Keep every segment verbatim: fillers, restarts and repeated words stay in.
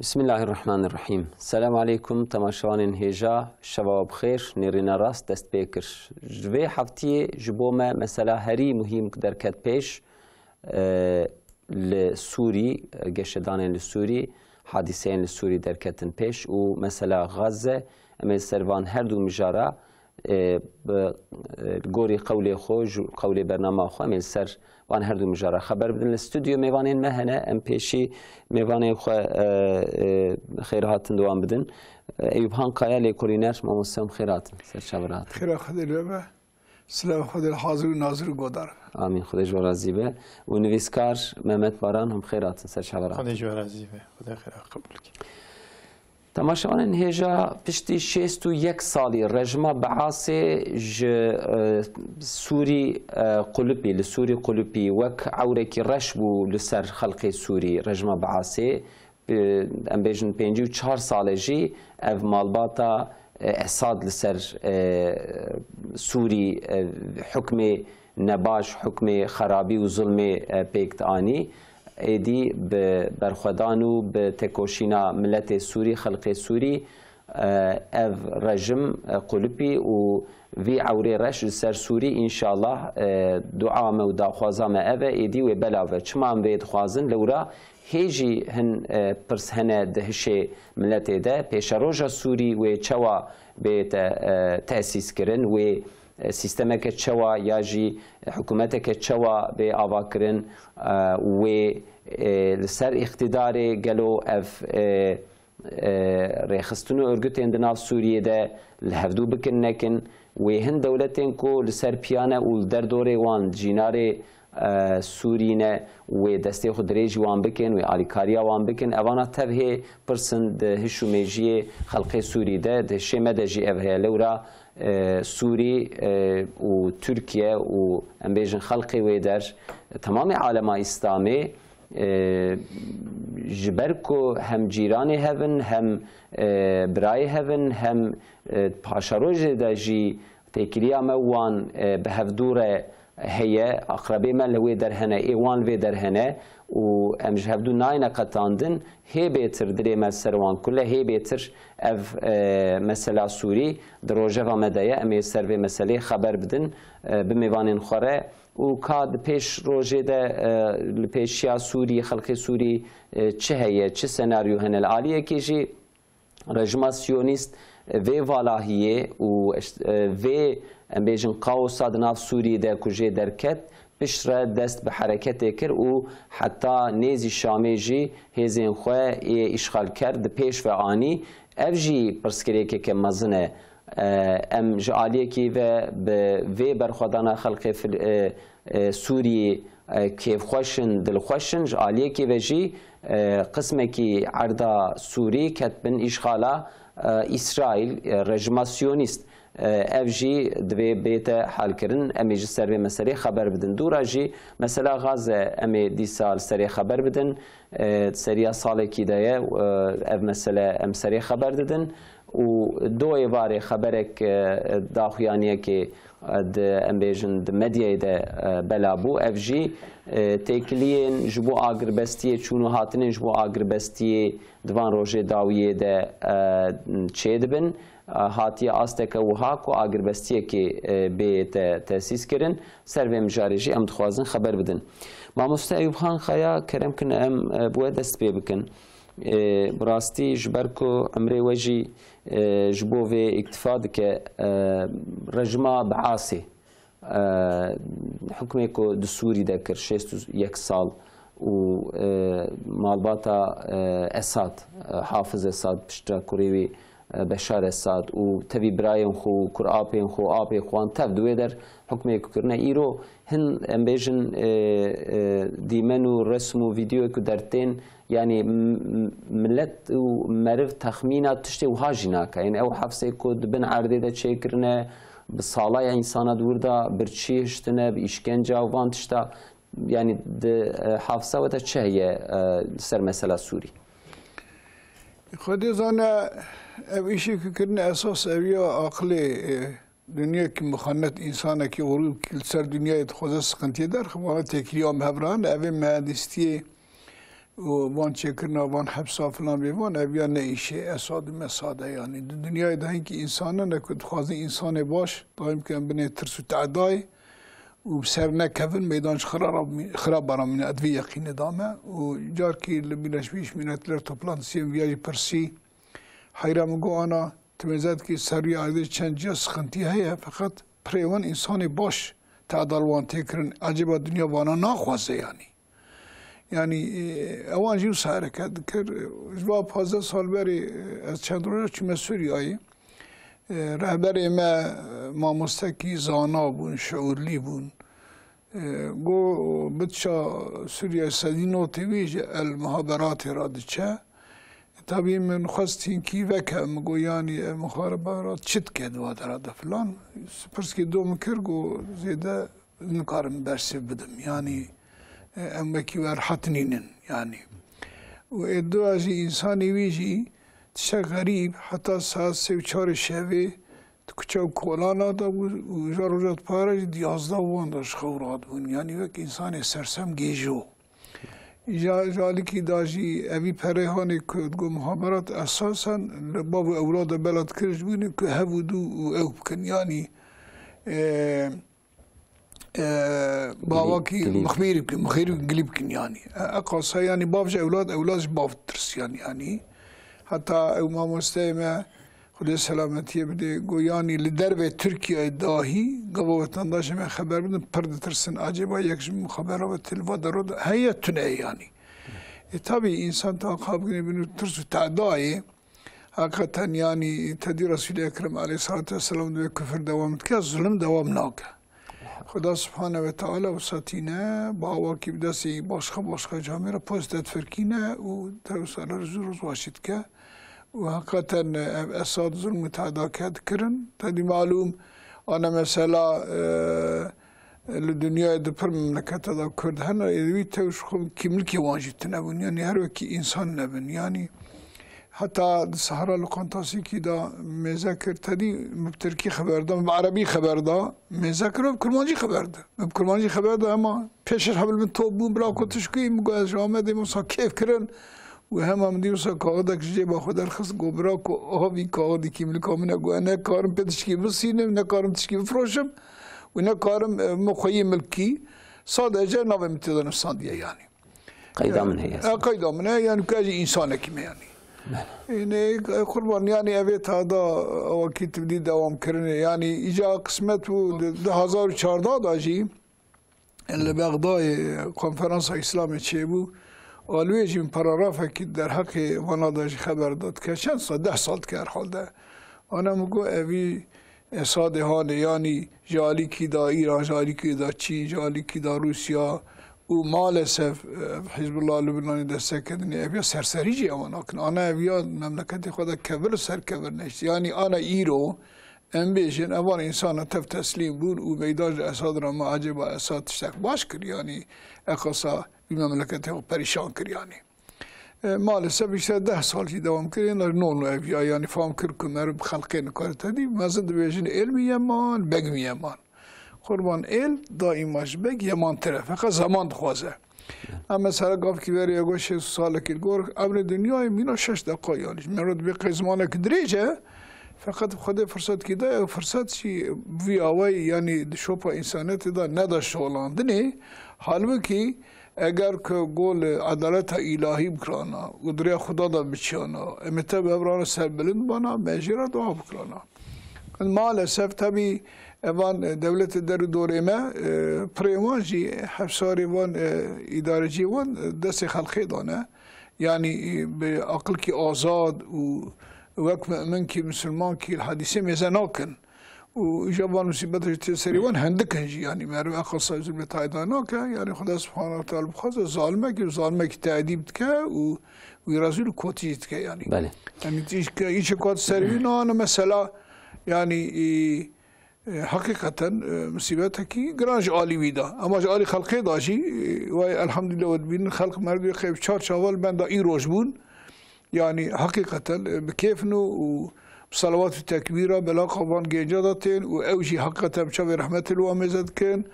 Bismillahirrahmanirrahim. Selam aleykum, temaşevanên hêja, şeva we bi xêr, nêrîna rast dest pê kir. Ji vê heftiyê ji bo me mesela herî muhîm ku derket pêş, e, li Sûrî, e, geşedanên li Sûrî, hadîseyên li Sûrî derketin pêş û mesela Gazze, em ê li ser van her du mijara, e, bi, e, li gorî qewlê xwe, ji qewlê bernama xwe, em ê li ser van her du mijara xeber bidin. Li stûdyo mêvanên me hene, em pêşî mêvanên xwe, e, e, xêrhatin di wan bidin. E, Eyûp Han Kaya, lêkolîner, mamoste, em xêr hatin, ser çavan hatin. Xêra Xwedê li we be. Silav Xwedê li hazir û nazir û godar. Amîn, Xwedê ji we razî be. Û nivîskar Mehmet Baran, him xêr hatin, ser çavan hatin. Xwedê ji we razî be. Xwedê xêra qebûl ke. Temaşevanên hêja, piştî şêst û yek salî rejima Beasê ji, e, Sûrî, e, qulipî, li Sûrî qulipî wek ewrekî reş bû li ser xelkê Sûrî rejima Beasê. E, em bêjin pêncî û çar sal e jî ev malbata, e, Esad li ser, e, Sûrî, e, hukmê nebaş, hukmê xerabî û zulmê, e, pêk dianî. Êdî bi berxwedan û bi têkoşîna miletê Sûrî, xelkê Sûrî, e, ev rejim, e, qulipî û vî ewrê reş li ser Sûrî, înşallah, e, dua me û daxwaza me ev e, êdî wê belav be. Çima em vê dixwazin? Lewra hê jî hin, e, pirs hene di hişê miletê de. Pêşeroja Sûrî wê çawa bê te-, e, tesîs kirin, wê, e, sîstemeke çawa ya jî hikûmeteke çawa bê avakirin, e, wê, e, li ser îqtîdarê gelo ev, e, e, rêxistin û örgütên di nav Sûriyê de li hevdû bikin nekin, wê hin dewletên ku li ser piya ne û li derdorê wan cînarê, e, Sûrî ne, wê destê xwe dirêjî wan bikin, wê alîkariya wan bikin. Evana tev hê pirsin di hiş û mêjiyê xelkê Sûrî de, di hişê me de jî ev heye. Lewra, e, Sûrî, e, û Tirkiye û em bêjin xelkê wê der, temamê alema Îslamê, e, ji ber ku hem cîranê hev in, hem, e, birayê hev in, hem, e, paşerojê de jî têkiliya me wan, e, bi hevdû re heye, aqrebê me li wê der hene, ê wan li vê der hene û em ji hevdû nayne qetandin, hê bêtir dilê me ser wan kule, hê bêtir ev, e, mesela Sûrî di rojeva me de ye. Em ê ser vê meseleyê xeber bidin, e, bi mêvanên xwe re. Û ka di pêş rojê de, e, li pêşiya Sûrî, xelkê Sûrî, e, çi heye, çi senaryo hene? Li aliyekê jî rejima Siyonîst, e, vê valahiyê û eşt-, e, vê, em bêjin, kaosa di nav Sûriyê de ku jê derket, piştre dest bi hereketê kir û heta nêzî Şamê jî hêzên xwe yê îşxalker di pêş ve anî. Ev jî pirsgirêkeke mezin e. E, em ji aliyekî ve bi vê berxwedana xelkê Fil-, e, e, Sûriyê, e, kêfxweş in, dilxweş in. Ji aliyekî ve jî, e, qismekî erda Sûrî ket bin îşxala, e, Îsraîl, e, rejima Siyonîst. E, ev jî divê bête halkirin. Em ê ji ser vê meselê xeber bidin. Dûra jî mesela Gaze em ê dîsa li serê xeber bidin. E, seriya salekî de ye, e, ev mesele em serê xeber didin. Û do êvarê xeberek, e, daxuyaniyekê, e, di, em bêjin, di medyayê de, e, bela bû. Ev jî, e, têkiliyên ji bo agirbestiyê, çûn û hatinên ji bo agirbestiyê di van rojê dawiyê de, e, çêdibin. E, hatiye asteke wiha ku agirbestiyekê, e, bê te-, tesîs kirin. Ser vê mijarê jî em dixwazin xeber bidin. Mamoste Eyûp Xan Xaya, kerem kin em, e, bi we dest pê bikin. E, bi rastî ji ber ku emrê we jî, e, ji bo vê îktifa dike, e, rejima Beasê, e, hukmê ku di Sûrî de kir, şêst û yek sal û, e, malbata, e, Esad, e, Hafiz Esad, piştre kurê wî, e, Beşar Esad û tevî birayên xwe û kurapên xwe û apê xwe wan tev di wê der hukmê ku kirine. Îro hin, em bêjin, e, e, dîmen û resm û vîdeoyê ku dertên, yanî m-, m-, milet û meriv texmîna tiştê wiha jî nake. Yanî ew hefsê ku di bin erdê de çêkirine, bi sala ya însana di wir de birçî hiştine, bi îşkence û van tişta, yanî di, e, hafsa we de çi heye, e, li ser mesela Sûrî? Xwedê zane, ev îşê ku kirine esas ev ya aqilê, e, dinyayekî muxennet, însanekî xurû ki li ser dinyayê dixwaze siqintiyê derxe, vana têkiliya em hev re hene, ev ê mehendîstiyê û van çêkirina van hepsa filan bê van, ev ya ne îşê Esad û Mesad e yanî. Di dinyayê de hinkî însan ne ku dixwazin însanê baş daîm ke em binê tirs û tehdayê û bi ser nekevin meydan ji xira ra-, xira beramîne, ez vê yeqînê de me. Û carkî li Birleşmiş Milletler Toplantisiyê viya jî pirsî, heyra min got, ana, tu mêze dikî ser rûyê erdê çend ciya sixintî heye, feqet pirê wan însanê baş tehda li wan tê kirin. Ecêba dinya vana naxwaze yanî. Yanî, e, ewan jî wisa hereket dikir. Ji va pazdeh sal berê, e, ez çend roja çûme Sûriyayê. E, rehberê me, e, mamostekî zana bûn, şiûrlî bûn. E, got, bitça Sûriye sedî notê wî ji El Muhaberatê re diçe. Tabî min xwest hinkî veke, min got, yanî El Muhaberat çi dike di wa dera de filan. Pirsgê do min kir, got, zêde nikarim bersîv bidim. Yanî, e, em wekî we rehet nînin, yanî. Û ê dua jî, însanê wî jî tiştek xerîb, heta saet sê û çarê şevê di kuçe û kolana de bû û ji roja dipara jî di yazdeh wan de ji xew radibûn. Yanî wek însanê sersem gêjo. Îja, ji alikî da jî evî perê hanê ku digot muhaberat esasen li bav û ewlada bela dikir ji bûnê ku hev û dû û ew bikin. Yanî, e, e, bavakî gilî, mixbîr bikin, mixêr gilî bikin yanî. E, eqasa yanî bav ji ewlad, ewlad ji bav tirsiyan yanî. Heta ew mamosteyê me, Xwedê selametiyê bidê, got, yanî li dervê Tirkiyeyê dahî gava wetendaşê me xeber bidin, pir ditirsin. Acêba yek ji mixabera ve tê li va dero de heye tune ye yanî. E, tabî însan ta xwe bigirê bin tirs û tehdayê. Heqîqeten yanî tedî Resûlê Ekrem aleyhissalatu vesselam divê kufir dewam dike, zulm dewam nake. Xuda Subhane ve Teala wisa tîne, bi awakî bi destê başqa başqa camê re poz te difirkîne û te wisa li zû roz başî dike. Û heqîqeten ev Esad zulm û tehda ke dikirin. Tedî malûm, ana mesela, e, li dinyayê di pir memlekete de Kurd hene, ê wî tew ji xwe kîmlikê wan jî tune bûn. Yanî her wekî însan nebin. Yanî Heta di Sahra Lokantasîkî de mêze kir, tedî min bi tirkî xeber da, min bi erebî xeber da, mêze kir, min bi kurmancî xeber da. Min bi kurmancî xeber da, hema pêşir hebil min top bûn, bila ku tişkî, min got, ez ji Amedê, min wisa kêf kirin. Û hema min dî wisa kaxidek ji cêba xwe derxist, got, bira ku, aha vî kaxidî kîmlika min e, got, ne karim pê tişkî bisînim, ne karim tişkî bifroşim û ne karim, e, min xweyî milkî. Sadece navê min tê de nivîsandiye yanî. Qeyda min heye. E, qeyda min heye, yanî ku ez jî însanekî me yanî. Belê. Yanî, e, qurban, yanî evê tahda awakî tivdî dewam kirinê. Yanî îca qismet bû di du hazar û çardeh de jî li Bexdayê konferansa Îslamê çêbû. Aliyê jî min paragrafekî derheqê vana de jî xeber da dike. Çend sal, deh sal dike herhalde. Ana min got, evî Esadê hanê, yanî ji alîkî da Îran, ji alîkî da Çîn, ji alîkî da Rûsya û malesef, e, Hizbullah Lubnanê destek kedinê. Ev ya serserî jî ewa nakin. Ana ev ya memleketê xwe de kevir li ser kevir neşt. Yanî ana îro, em bêjin, evan însana tev teslîm bûn û meydan ji Esad re me acêba Esad tiştek baş kir. Yanî eqasa vî memleketê xwe perîşan kir yanî. E, maalesef işte deh sal jî dewam kir, êna no no ev ya, yanî fam kir ku meriv bi xelqê nikare tedî, mezin dibêjin êl mi yeman, beg mi yeman. Qurban êl daîma ji beg yemantir e, feqet zeman dixwaze. Em mesela gavkî verê ego şêst salekî li gor emrê dinyayê mîna şeş deqa yanî. Ji meriv dibê qey zimanek dirêj e, feqet Xwedê firsetkî daye, ew firset jî vî awayî yanî di şopa însaniyetê de neda şolandinê. Halbikî Eger ku go li edaleta îlahî bikirana û di rêya Xuda de biçiyana, em ê tev hevrana serbilind bana, me jê re dua bikirana. Maalesef tebî evan, e, dewletê der û dorê me, e, pirê wan jî hevsarê wan, e, îdareciyê wan, e, destê xelqê dane. Yanî, e, bi aqilkî azad û wek mu'minkî, misilmankî li hedîsê mêze nakin. Û îja van musîbeta jî tê serê wan hindik in jî, yanî meriv eqasa zulmê tayê da nake, yanî Xuda Subhanahu ve Teala bixwaze zalimekî, zalimekî teedîb dike û wî rezîl û kotî jî dike yanî. Belê. Yanî îşke, îşe ku hat serê wî nane mesela, yanî, e, e, heqîqeten, e, musîbetekî giran ji alî wî da. Ama ji alî xelqê da jî, e, way elhamdülillah we dibînin xelq meriv wê qey bi çar çaval benda îroj bûn. Yanî heqîqeten, e, bi kêf in û bi selawat û tekbîra belaqa van genca de tên û ew jî heqîqeten bi çavê rehmetê li wan mêze dikin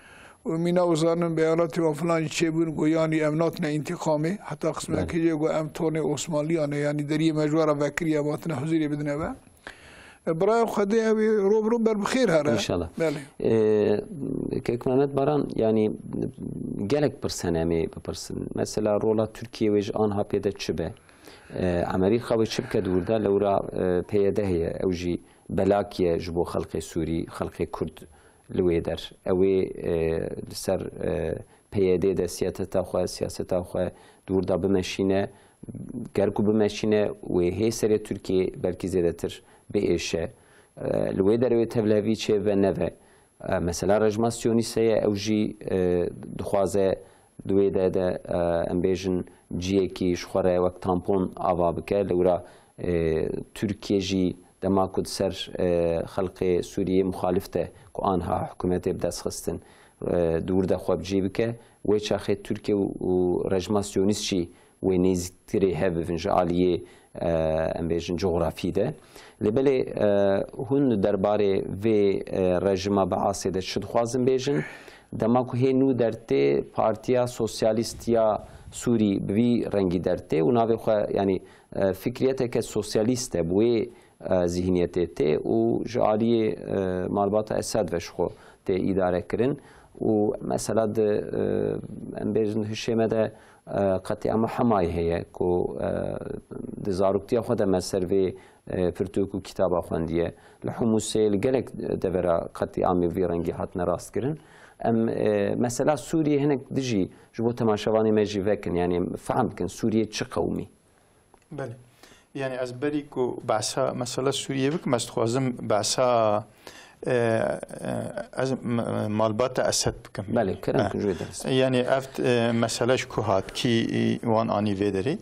Û mîna û zanin beyanatê wan filan jî çêbûn, got, yanî em natine întîqamê, heta qismekê Belê. jê got, em tonê Osmanliyan e, yanî deriyê me ji we re vekiriye, em hatine huzûrê bidine we. E, birayê xwedê ew ê ro bi ro ber bi xêr here. İnşallah. Belê. E, Kek Mehmet Baran, yanî gelek pirs hene em ê bipirsin. Mesela rola Tirkiyê wê ji anha pê de çi be? E, Amerîka wê çi bike di wir de? Lewra, e, P Y D heye, ew jî belakî ye ji bo xelkê Sûrî, xelkê Kurd li wê der. Ew ê, e, li ser, e, P Y D de siyaseta xwe, siyaseta xwe di wir de bimeşîne. Ger ku bimeşîne, wê hê serê Tirkiyê belkî zêdetir biêşe. E, li wê derê wê tevlihevî çêbe nebe. E, mesela rejma siyonîst heye, ew jî, e, dixwaze di wê de, de, e, em bêjin cihekî ji xwe re wek tampon ava bike. Lewra, e, Tirkiye jî dema ku di ser, e, xelkê Sûriyê muxalif de ku anha hikûmetê bi dest xistin, e, di wir de xwe bi cî bike. Wê çaxê Tirkiye û, û rejma siyonîst jî wê nêzîktirê hev bibin ji aliyê, e, em bêjin, cografî de. Lê belê, e, hûn li derbarê vê, e, rejima Beasê de çi dixwazin bêjin? Dema ku hê nû dertê, Partiya Sosyalîst ya Sûrî bi vî rengî dertê û navê xwe, yanî, e, fikriyeteke sosyalîst e, bi wê, e, zîhniyetê tê û ji aliyê, e, malbata Esad ve ji xwe tê îdare kirin. Û mesela di, e, em bêjin hişê me de, e, qetîama Hemayê heye ku, e, di zaroktiya xwe de me ser vê, e, pirtûk û kitaba xwendiye. Li Humusê, li gelek devera qetîamê vî rengî hatine rastkirin. Em, e, mesela Sûriyê hinek dijî ji bo temaşevanê me jî vekin, yanî em fehm bikin Sûriyê çi qewimî. Belê. Yani ez berî ku behsa mesela Sûriyê bikim, ez dixwazim behsa, e, e, ez m-, malbata Esed bikim. Belê, kerem Eh. kin ji wê derê. Yani ev, e, mesele ji ku hat kî, e, wan anî vê derê.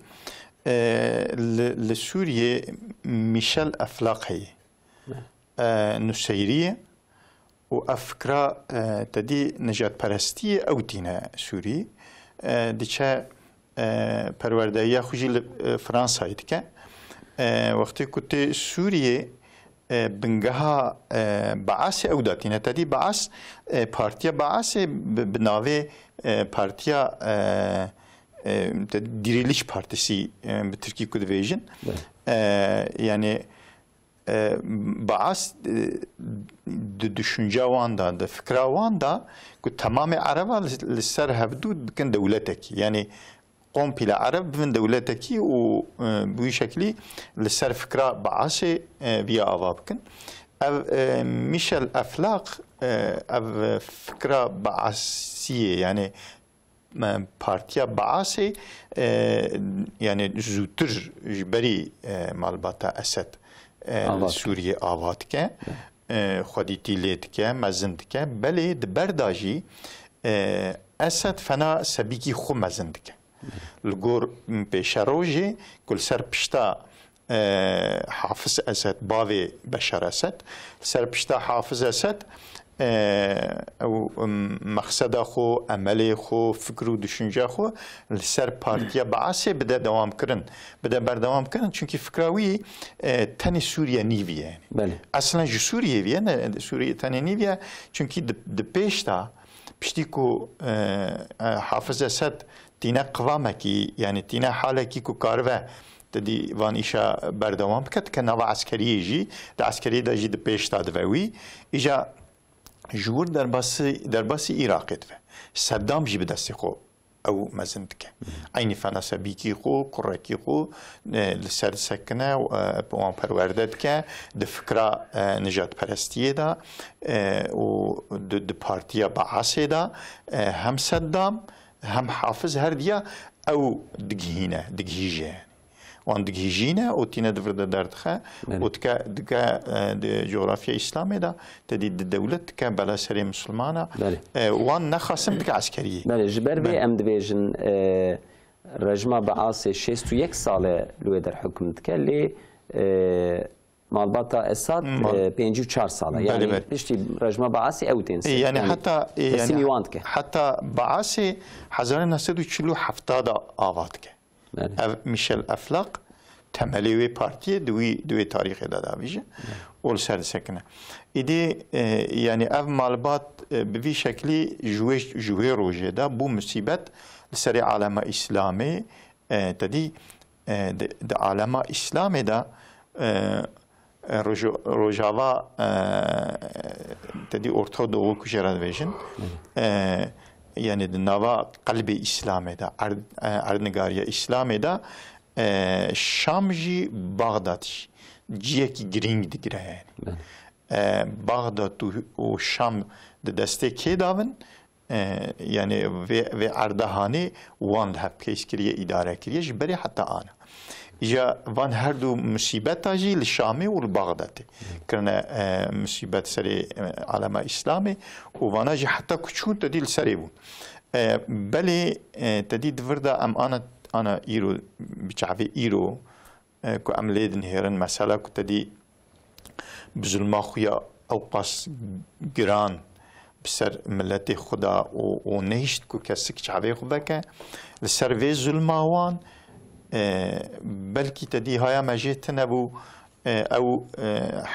E, li, li Sûriyê Michel Eflaq heye. Belê. E, Nuseyrî ye. Û ev fikra, e, te dî nijadperestiyê ew tîne Sûrî. E, diçe, e, perwerdehiya xwe jî li, e, Fransayê dike. E, wextê ku tê Sûriyê, e, bingeha, e, Baasê ew datîne. Te dî Baas, e, partiya Baasê bi, bi navê, e, partiya, e, e, te Diriliş Partisi, e, bi tirkî ku dibêjin. Belê. E, yani, E, Baas, e, di düşünce wan de, di fikra wan de ku temamê Ereba li, li ser hevdû bikin dewletekî. Yani komple Ereb bibin dewletekî û, e, bi wî şeklî li ser fikra Baasê, e, viya ava bikin. Ev, e, Michel Eflaq, e, ev fikra Baasiyê, yani me, Partiya Baasê, e, yani zûtir ji berî, e, malbata Esed, e, Ava li dike. Sûriyê ava dike. E, xwedîtî lê dike, mezin dike. Belê di ber de jî, e, Esed fena sebîkî xwe mezin dike. Li gor, m, pêşerojê ku li ser pişta e, Hafiz Esed, bavê Beşar Esed, li ser pişta Hafiz Esed, e, ew, em, mexseda xwe, emelê xwe, fikir û düşünce xwe li ser partiya Baasê bide dewam kirin, bide berdewam kirin. Çunkî fikra wî, e, tenê Sûriye nîvî ye. Belê. Eslen ji Sûriyê vî ye, ne, Sûriye tenê nîvî ye. Çunkî di, di pêş de, piştî ku, e, e, Hafiz Esed tîne qivamekî, yani tîne halekî ku karibe te dî van îşa berdewam bike, dike nava eskeriyê jî, di eskeriyê de jî di pêş de dive wî. Îja ji wir derbasî, derbasî Iraqê dive. Seddam jî bi destê xwe ew mezin dike. Eynî fena sebîkî xwe, kurekî xwe, e, li ser disekine, e, wan perwerde dike, di fikra, e, nijadperestiyê de, e, û di, di partiya Baasê de, e, hem Seddam, hem Hafiz her diya ew digihîne, digihîje. Wan digihîjîne û tîne di vir de derdixe Belê. û dike, dike, e, di cografya Îslamê de te dî di dewlet dike bela serê misilmana. Belê. E, wan nexasim dike eskeriyê. Belê, ji ber vê Belê. em dibêjin, e, rejima Beasê şêst û yek sal e li wê der hukm dike, lê, e, malbata Esad, Mal- e, pêncî û çar sal e. Belê, Yani belê. piştî rejima Baasê ew tên ser. E, yani Yani heta, e, yani teslimî wan dike. heta Baasê hezar û neh sed û çil û heft de ava dike. Belê. Ev Michel Eflaq temelê wê partiyê di wî, di wê tarîxê de davîje. Belê. û li ser disekine. Îdî, e, yanî ev malbat, e, bi vî şeklî ji wê, ji wê rojê de bû musîbet li serê alema Îslamê, e, te dî, e, di, di alema Îslamê de, e, e, rojo-, Rojava, e, te dî Orta Doğu ku jê re dibêjin, e, yanî di nava qelbê Îslamê de, erd-, e, erdnigariya Îslamê de, e, Şam jî Baxdad jî ciyekî girîng digire yanî. E, Baxdad û, û Şam di destê kê davin? E, yanî vê, vê erda hanê wan li hev case kiriye, îdare kiriye ji berê heta ana. Îja van her du musîbeta jî li Şamê û li Baxdadê kirine, e, musîbet serê, e, alema Îslamê û vana jî heta ku çûn te dî li serê bûn. E, belê, e, te dî di vir de em ana, ana îro, bi çavê îro, e, ku em lê dinihêrin, mesela ku te dî bi zulma xwe ya ewqas giran bi ser miletê xwe de û, û nehişt ku kesik çavê xwe veke, li ser vê zulma wan, e, belkî te dî haya me jê tune bû, e, ew, e,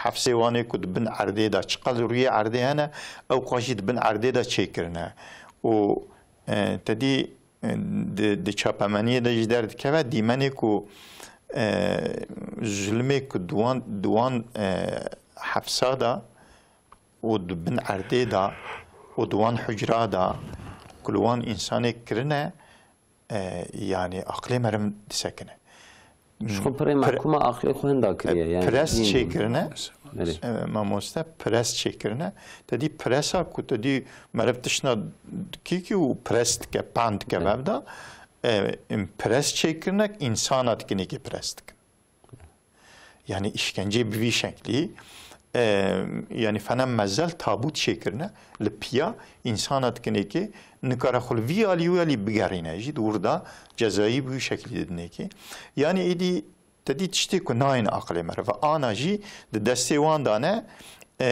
hefsê wan ê ku di bin erdê de, çiqas rûyê erdê hene, ewqas jî di bin erdê de çêkirine. Û, e, te dî, e, di, di çapemeniyê de jî derdikeve, dîmenê ku, e, zulmê ku di wan, di wan, e, hefsa de û di bin erdê de û di wan hucra de ku li wan însanê kirine, e, yanî aqilê meriv disekine. Ji xwe pirê Pir-, mehkûma aqilê xwe hinda kiriye, e, yanî pres dîn çêkirine, Belê. e, mamoste, pres çêkirine. Te dî presa ku te dî meriv tiştna dikî kî û pres dike, pan dike Belê. vevda, e, em pres çêkirine, însana dikinê kî pres dikin. Yanî îşkencê bi vî şeklî, e, yanî fena mezel tabût çêkirine, li piya însana dikinê kî nikare xwe li vî alî wî alî bigerîne jî, di wir de cezayî bi wî şeklî didinê kî. Yanî êdî te dî tiştê ku nayên aqilê meriv. Ana jî di destê wan de ne, e,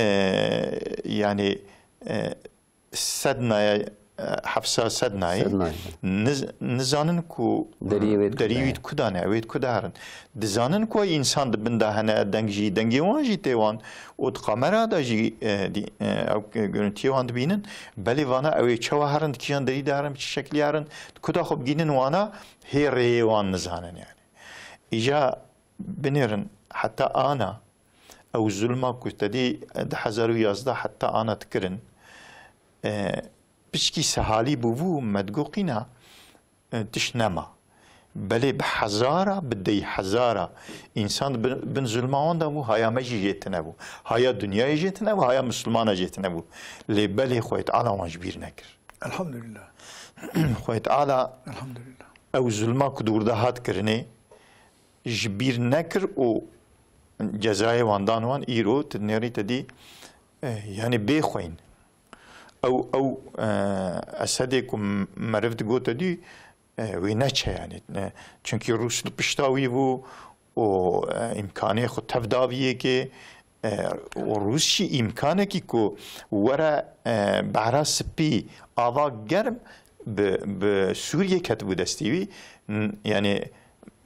yanî, e, Sednayê, e, Hefsa Sednayê, Sednayê. niz-, nizanin ku Deriyê wê di ku deriyê de wî ye. di ku de ne, wê di ku de herin. Dizanin ku ew însan di bin de hene, deng jî, dengê wan jî tê wan û di kamera de jî, e, dî-, e, ew görüntiyê wan dibînin. Belê vana ew ê çawa herin, di kîjan derî de herin, bi çi şeklî herin, di ku de xwe bigînin wana, hê rêyê wan nizanin yanî. Îja binêrin heta ana ew zulma ku te dî di hezar û yazdeh heta ana dikirin, e, piçkî sehalî bûbû, me digot qîna, e, tişt nema. Belê bi hezara, bi dey hezara însan di bin, bin zulma wan de bû, haya me jî jê tune bû. Haya dinyayê jê tune bû, haya misilmana jê tune bû. Lê belê Xwedê Teala wan ji bîr nekir. Elhamdülillah. Xwedê Teala Elhamdülillah. ew zulma ku di wir de hat kirinê ji bîr nekir û cezayê wan dan wan îro tu dinêrî te dî, e, yanî bê xweyn. Ew, ew, e, Esedê ku m-, meriv digot te dî, e, wê neçe yanî. E, çunkî Rûs li pişta wî bû û, e, îmkanê xwe tev da vî yekê, e, û Rûs jî îmkanekî ku were, e, Behra Spî ava germ bi, bi Sûriyê ketibû destî wî. N-, yanî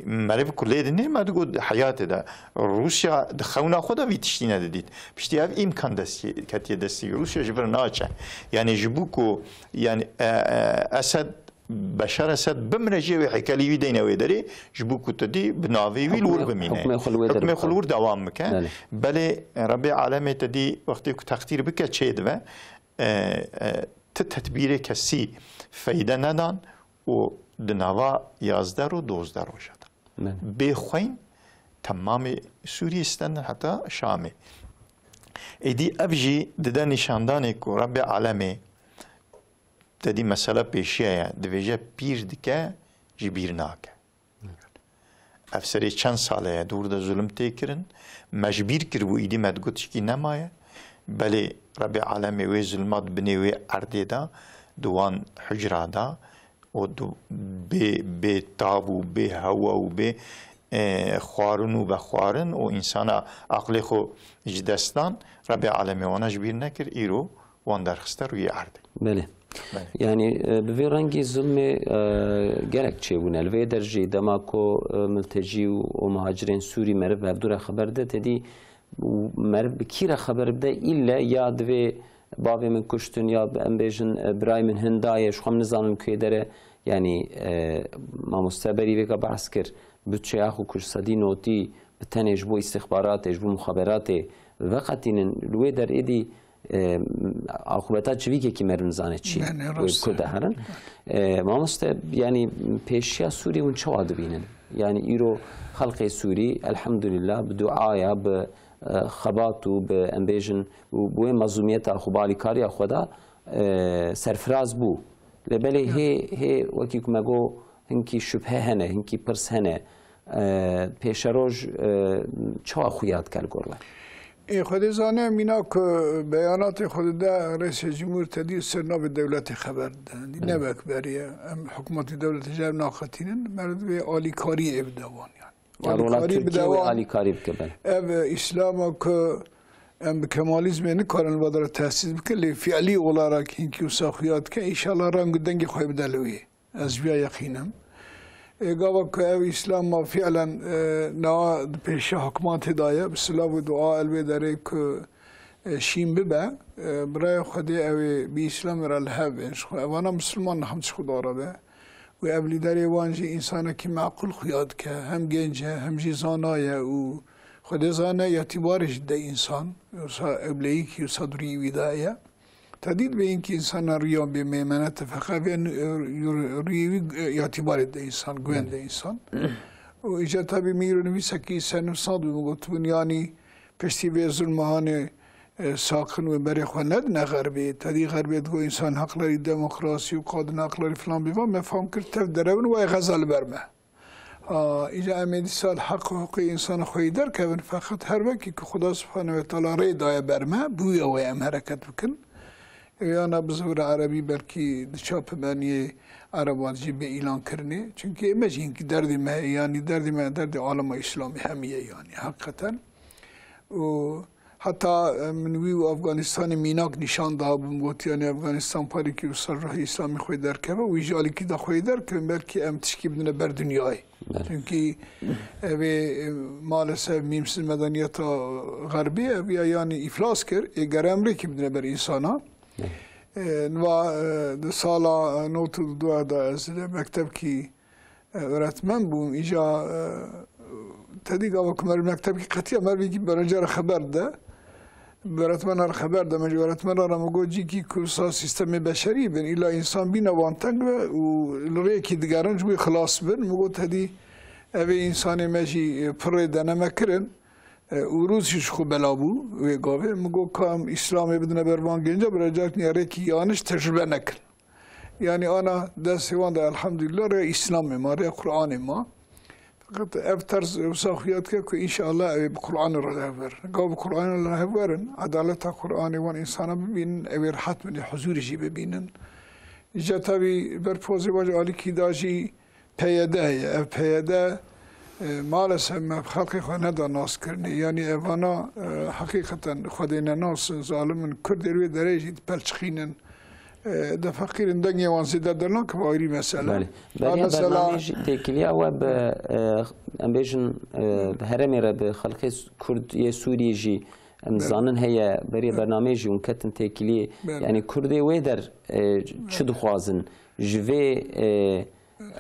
meriv ku lê dinê me digot di heyatê de Rûsya di xewna xwe de vî tiştî nedidît. Piştî ev îmkan destî, ketiye destî wî. Rûsya ji vir naçe. Yanî ji bo ku, yanî, e, e, Esed Beşar Esed bimire jî wê hêkelî wî deyne wê derê, ji bo ku tu dî bi navê wî li wir Hukmê, bimîne. hukmê xwe li wê derê Hukmê xwe li bixwe. wir dewam bike. Belê. Belê Rebê alemê te dî wextê ku teqdîr bike çê dibe, e, e, ti tedbîrê kesî feyde nedan û di nava yazdeh û dozdeh roja de. Belê. Bê xweyn temamê Sûriyê stendin heta Şamê. Êdî ev jî dide nîşandanê ku Rebê alemê Te dî mesela pêşiya ye, divêje pîr dike, ji bîr nake. Ev serê çend sale ye, dûr de zulm tê kirin. Me ji bîr kiribû, îdî me digot tişkî nemaye. Belê Rebê alemê wê zulma di binê wê erdê de, di wan hucra de û di bê, bê tab û bê hewa û bê, e, xwarin û vexwarin û însana aqlê xwe ji dest dan, Rebê alemê wana ji bîr nekir, îro wan derxiste rûyê erdê. Belê. Belê. Yanî, e, bi vê rengî zilmê, e, gelek çêbûne. Li vê derê jî dema ku, e, miltecî û, û muhacirên Sûrî meriv hevdû re xeber de, te dî û meriv bi kî re xeber bide, îlle ya divê bavê min kuştin ya em bêjin, e, birayê min hindaye, ji xwe em nizanin ku yê dere, yanî, e, mamoste berî vêka behs kir, budçeya xwe ku ji sedî notî bi tenê ji bo îstixbaratê, ji bo muxaberatê veqetînin, li wê der êdî, e, aqûbeta çivîkekî meriv nizane çi ye. Belê, wê rast e. Kurda herin. E, mamoste, yanî pêşiya Sûriyê hûn çawa dibînin? Yanî îro xelkê Sûrî, elhamdulillah, bi duaya, bi, e, xebat û bi, em bêjin, û bi wê mezlûmiyeta xwe, bi alîkariya xwe de, e, serfiraz bû. Lê belê hê, hê wekî ku me got, hinkî şubhe hene, hinkî pirs hene. E, pêşeroj, e, çawa xuya dike li gor we? Ê, Xwedê zane, mîna ku beyanatê xwe dide, Reîsê Cumhur tedî ser navê dewletê xeber dide. Dî ne wek berî ye. Em hikûmetê dewletê ji hev naqetînin, meriv divê alîkariyê bide wan, yanî. Ya, rola Alîkarî bide Tirkiyê wê wan. Alîkarî bike, belê. Ev, e, Îslama ku em bi Kemalîzmê nikarin li va de re tesîs bikin, lê fiilî olarak hinkî wisa xuya dike, înşallah reng û dengê xwe bide li wê. Ez ji vê ya yeqîn im. Ê, gava ku ev Îslama fiilen, e, nawa di pêşiya hikûmetê de ye, bi silav û dua el wê derê ku, e, şîn bibe, e, bi raya Xwedê ew ê bi Îslamê re li hev bên. Ji xwe evana misilman ne, hemd ji Xweda re be. Û ev lîderê wan jî însanekî meqûl xuya dike. Hem gênc e, hem jî zana ye û Xwedê zane îtîbarê jî de însan. Wisa ewleyîkî wisa di rûyê wî de heye. Tedî dibê hinkî însanan rûya bê mêmenet e, feqet vê rûyê wî, e, îtîbarê de însan, guhên de însan. Û îca tabî min îro nivîsekî ser nivîsandibû, min gotibûn, yanî piştî vê zulma hanê, e, saqin wê berê xwe nedine xerbê. Tedî xerbê digot însan haklarî, demokrasî û kadin haklarî filan bêvan, me fam kir tev derewin, wayê xeza li ber me. A, îca em ê dîsa li heq û hiqûqê însan xweyî derkevin, feqet her wekî ku Xuda Subhane ve Teala rê daye ber me, bi wî ew ê em hereket bikin. Ê yana bi ziwira erebî belkî di çapemeniyê ereban jî bê îlan kirinê. Çunkî ê me jî hinkî derdê me heye, yanî derdê me derdê alema Îslamê hemî ye, yanî heqîqeten. Û heta, e, min wî û Afganistanê mînak nîşan dabûm, gotiye, yanî Afganistan parêkî wisa ruhê Îslamê xwê derkeve, wî jî alîkî da xwê derkevin, belkî em tişkî bidine ber dinyayê. Belê. Çunkî ev ê, e, maalesef mîmsiz medeniyeta xerbî ev ya yanî îflas kir, ê gere em rêkî bidine ber însana. Belê. E, niva, e, di sala, e, nod û du de ez li mektebkî e, öğretmen bûm. Îca, e, tedî gava ku meriv mektebkî qetiya merivîkî bi öğrenciya re xeber dide. Bi öğretmena re xeber de, me ji öğretmena re me got, cîkî ku wisa sîstemê beşerî bin, îla însan bîne wan teng be û li rêkî digerin, ji wî xilas bin. Me got, tedî ev ê însanê me jî, e, pirê deneme kirin, e, û rûz jî ji xwe bela bû wê gavê. Me got, ka em Îslamê bidine ber van genca, bi rêcak niya rêkî yaniş tecrube nekin. Yanî ana destê wan de elhamdulillah rêya Îslamê ma, rêya Qur'anê ma. Feqet ev terz wisa xuya dike ku înşallah ew ê bi Qur'anê re hev werin. Gav bi Qur'anê re hev werin, edaleta Qur'anê wan însana bibînin, ew ê rehet bin, ê huzûrê jî bibînin. Îca tabî ber pozê wan jî alîkî da jî P Y D heye. Ev P Y D, e, maalesef me xelkê xwe neda naskirinê. Yanî evana, e, heqîqeten xwedê nenas in, zalim in. Kurdê li wê derê jî dipelçixînin. E, de feqîr in, dengê wan zêde dernakive, ayrî mesele. Belê. Ha, beriya mesela bernameyê jî têkiliya we bi, e, em bêjin, e, bi herêmê re, bi xelkê Kurd yê Sûriyê jî em Belê. Zanin heye, beriya Belê. Bernameyê jî hûn ketin têkiliyê. Belê. Yanî Kurdê wê der, e, çi Belê. Dixwazin? Ji vê, e,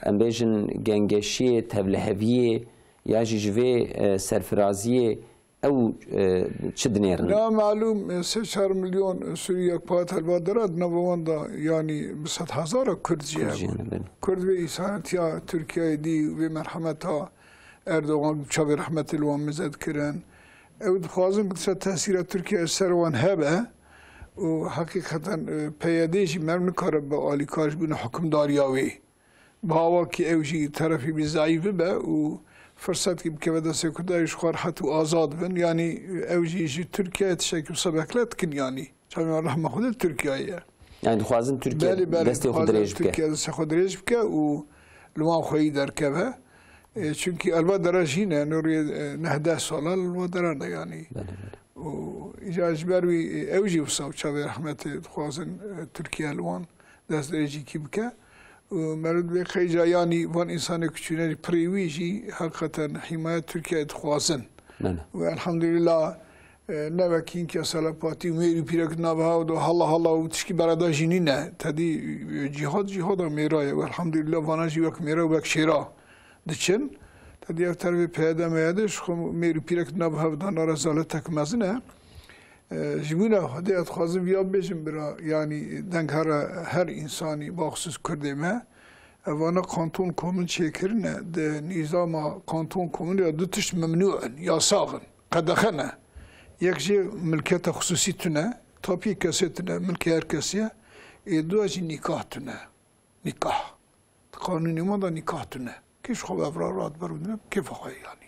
em bêjin gengeşiyê, tevliheviyê ya jî ji vê, e, serfiraziyê ew, e, çi dinêrin? Na malûm, e, sê çar milyon Sûrî yek pat helbadera di nava wan de, yanî bi sed hezara Kurd jî Kurd jî hene. Hene, belê. Kurd vê îsanetiya Tirkiyeyê dî, vê merhemeta Erdogan çavê rehmetê li wan mize dikirin. Ew dixwazin bi ser tesîra Tirkiye ser wan hebe û heqîqeten, e, P Y D jî meriv nikare be alîkar ji bîna hukimdariya wê. Bi awakî ew jî terefê wî zayîf bibe û firsetkî bikeve destê Kurda, ji xwe rehet û azad bin. Yanî ew jî ji Tirkiyeyê tiştekî wisa beklet dikin, yanî çavên rehma xwe di Tirkiyeyê ye. Yanî dixwazin Tirkiye Belê, belê, destê xwe dixwazin dirêj bike. Tirkiye destê xwe dirêj bike û li wan xweyî derkeve. E, çunkî elbet dere jî ne, nûrî, e, neh deh sala li wan dere ne, yanî. Belê, belê. Û îca ji ber wî, e, ew jî wisa çavê rehmetê dixwazin, e, Tirkiye li wan destdirêjîkî bike. Û meriv divê qeyca, yanî van însanê ku çûne jî pirê wî jî heqîqeten hîmayet Tirkiyeyê dixwazin. Belê. Û elhamdulillah, E, ne wek hînkiya selepatî û mêr û pîrek di nav hev de halla halla û tişkî bereda jî nîne. Tedî, e, cîhad cîhada mêra ye. Elhamdulillah vana jî wek mêra û wek şêra diçin. Tedî ev tervê P Y D M Y D ji xwe mêr û pîrek di nav hev de na rezaletek mezin e. E, ji bûna Xwedê ez dixwazim viya bibêjim bira, yanî deng here her însanî, baxsûs Kurdê me. Evana kanton komin çêkirine, di nîzama kanton komin ya du tişt memnû in, yasax in, qedexe ne. Yek jê milketa xisûsî tune, tapî kesê tune, milkê her kesê ye. Ê dua jî nîkah tune. Nîkah. Di qanûnê me de nîkah tune. Kê ji xwe ve evra radibir û dine, kêfa xwe ye yanî.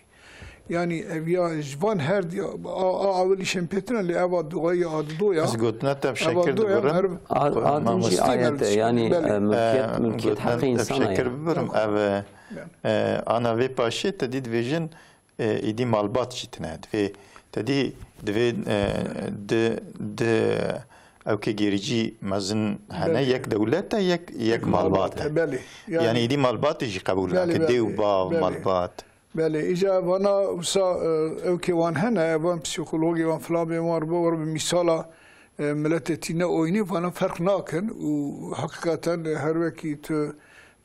Yanî ev ya ji van her diya, a, a, awilî şên pê tune, lê eva duayê a didoya. Ez gotina te bi Eva şekir doya dibirim. Meriv A-, Adim jî Mamoste. Ayet e, yanî, Belê. e, mülkiyet, E, mülkiyet gotina hakkı te bi insana şekir yani. Bibirim. Ev, e, Yani. e, ana vê paşê te dî dibêjin, e, êdî malbat jî tine. Divê, te dî, divê, e, di, di ewkê gêrîcî mezin hene, Belê. yek dewlet e, yek, yek Yek malbat malbat e. e, belê. Yani, Yani êdî malbatê jî qebûl Belê, nake, dê û belê, bav, belê. malbat. Belê, îca vana wisa, e, ewkê wan hene, van psîkologê wan filan bê wan ribo, war bi mîsala, e, miletê tîne oynê, vana ferq nakin û heqîqeten her wekî tu,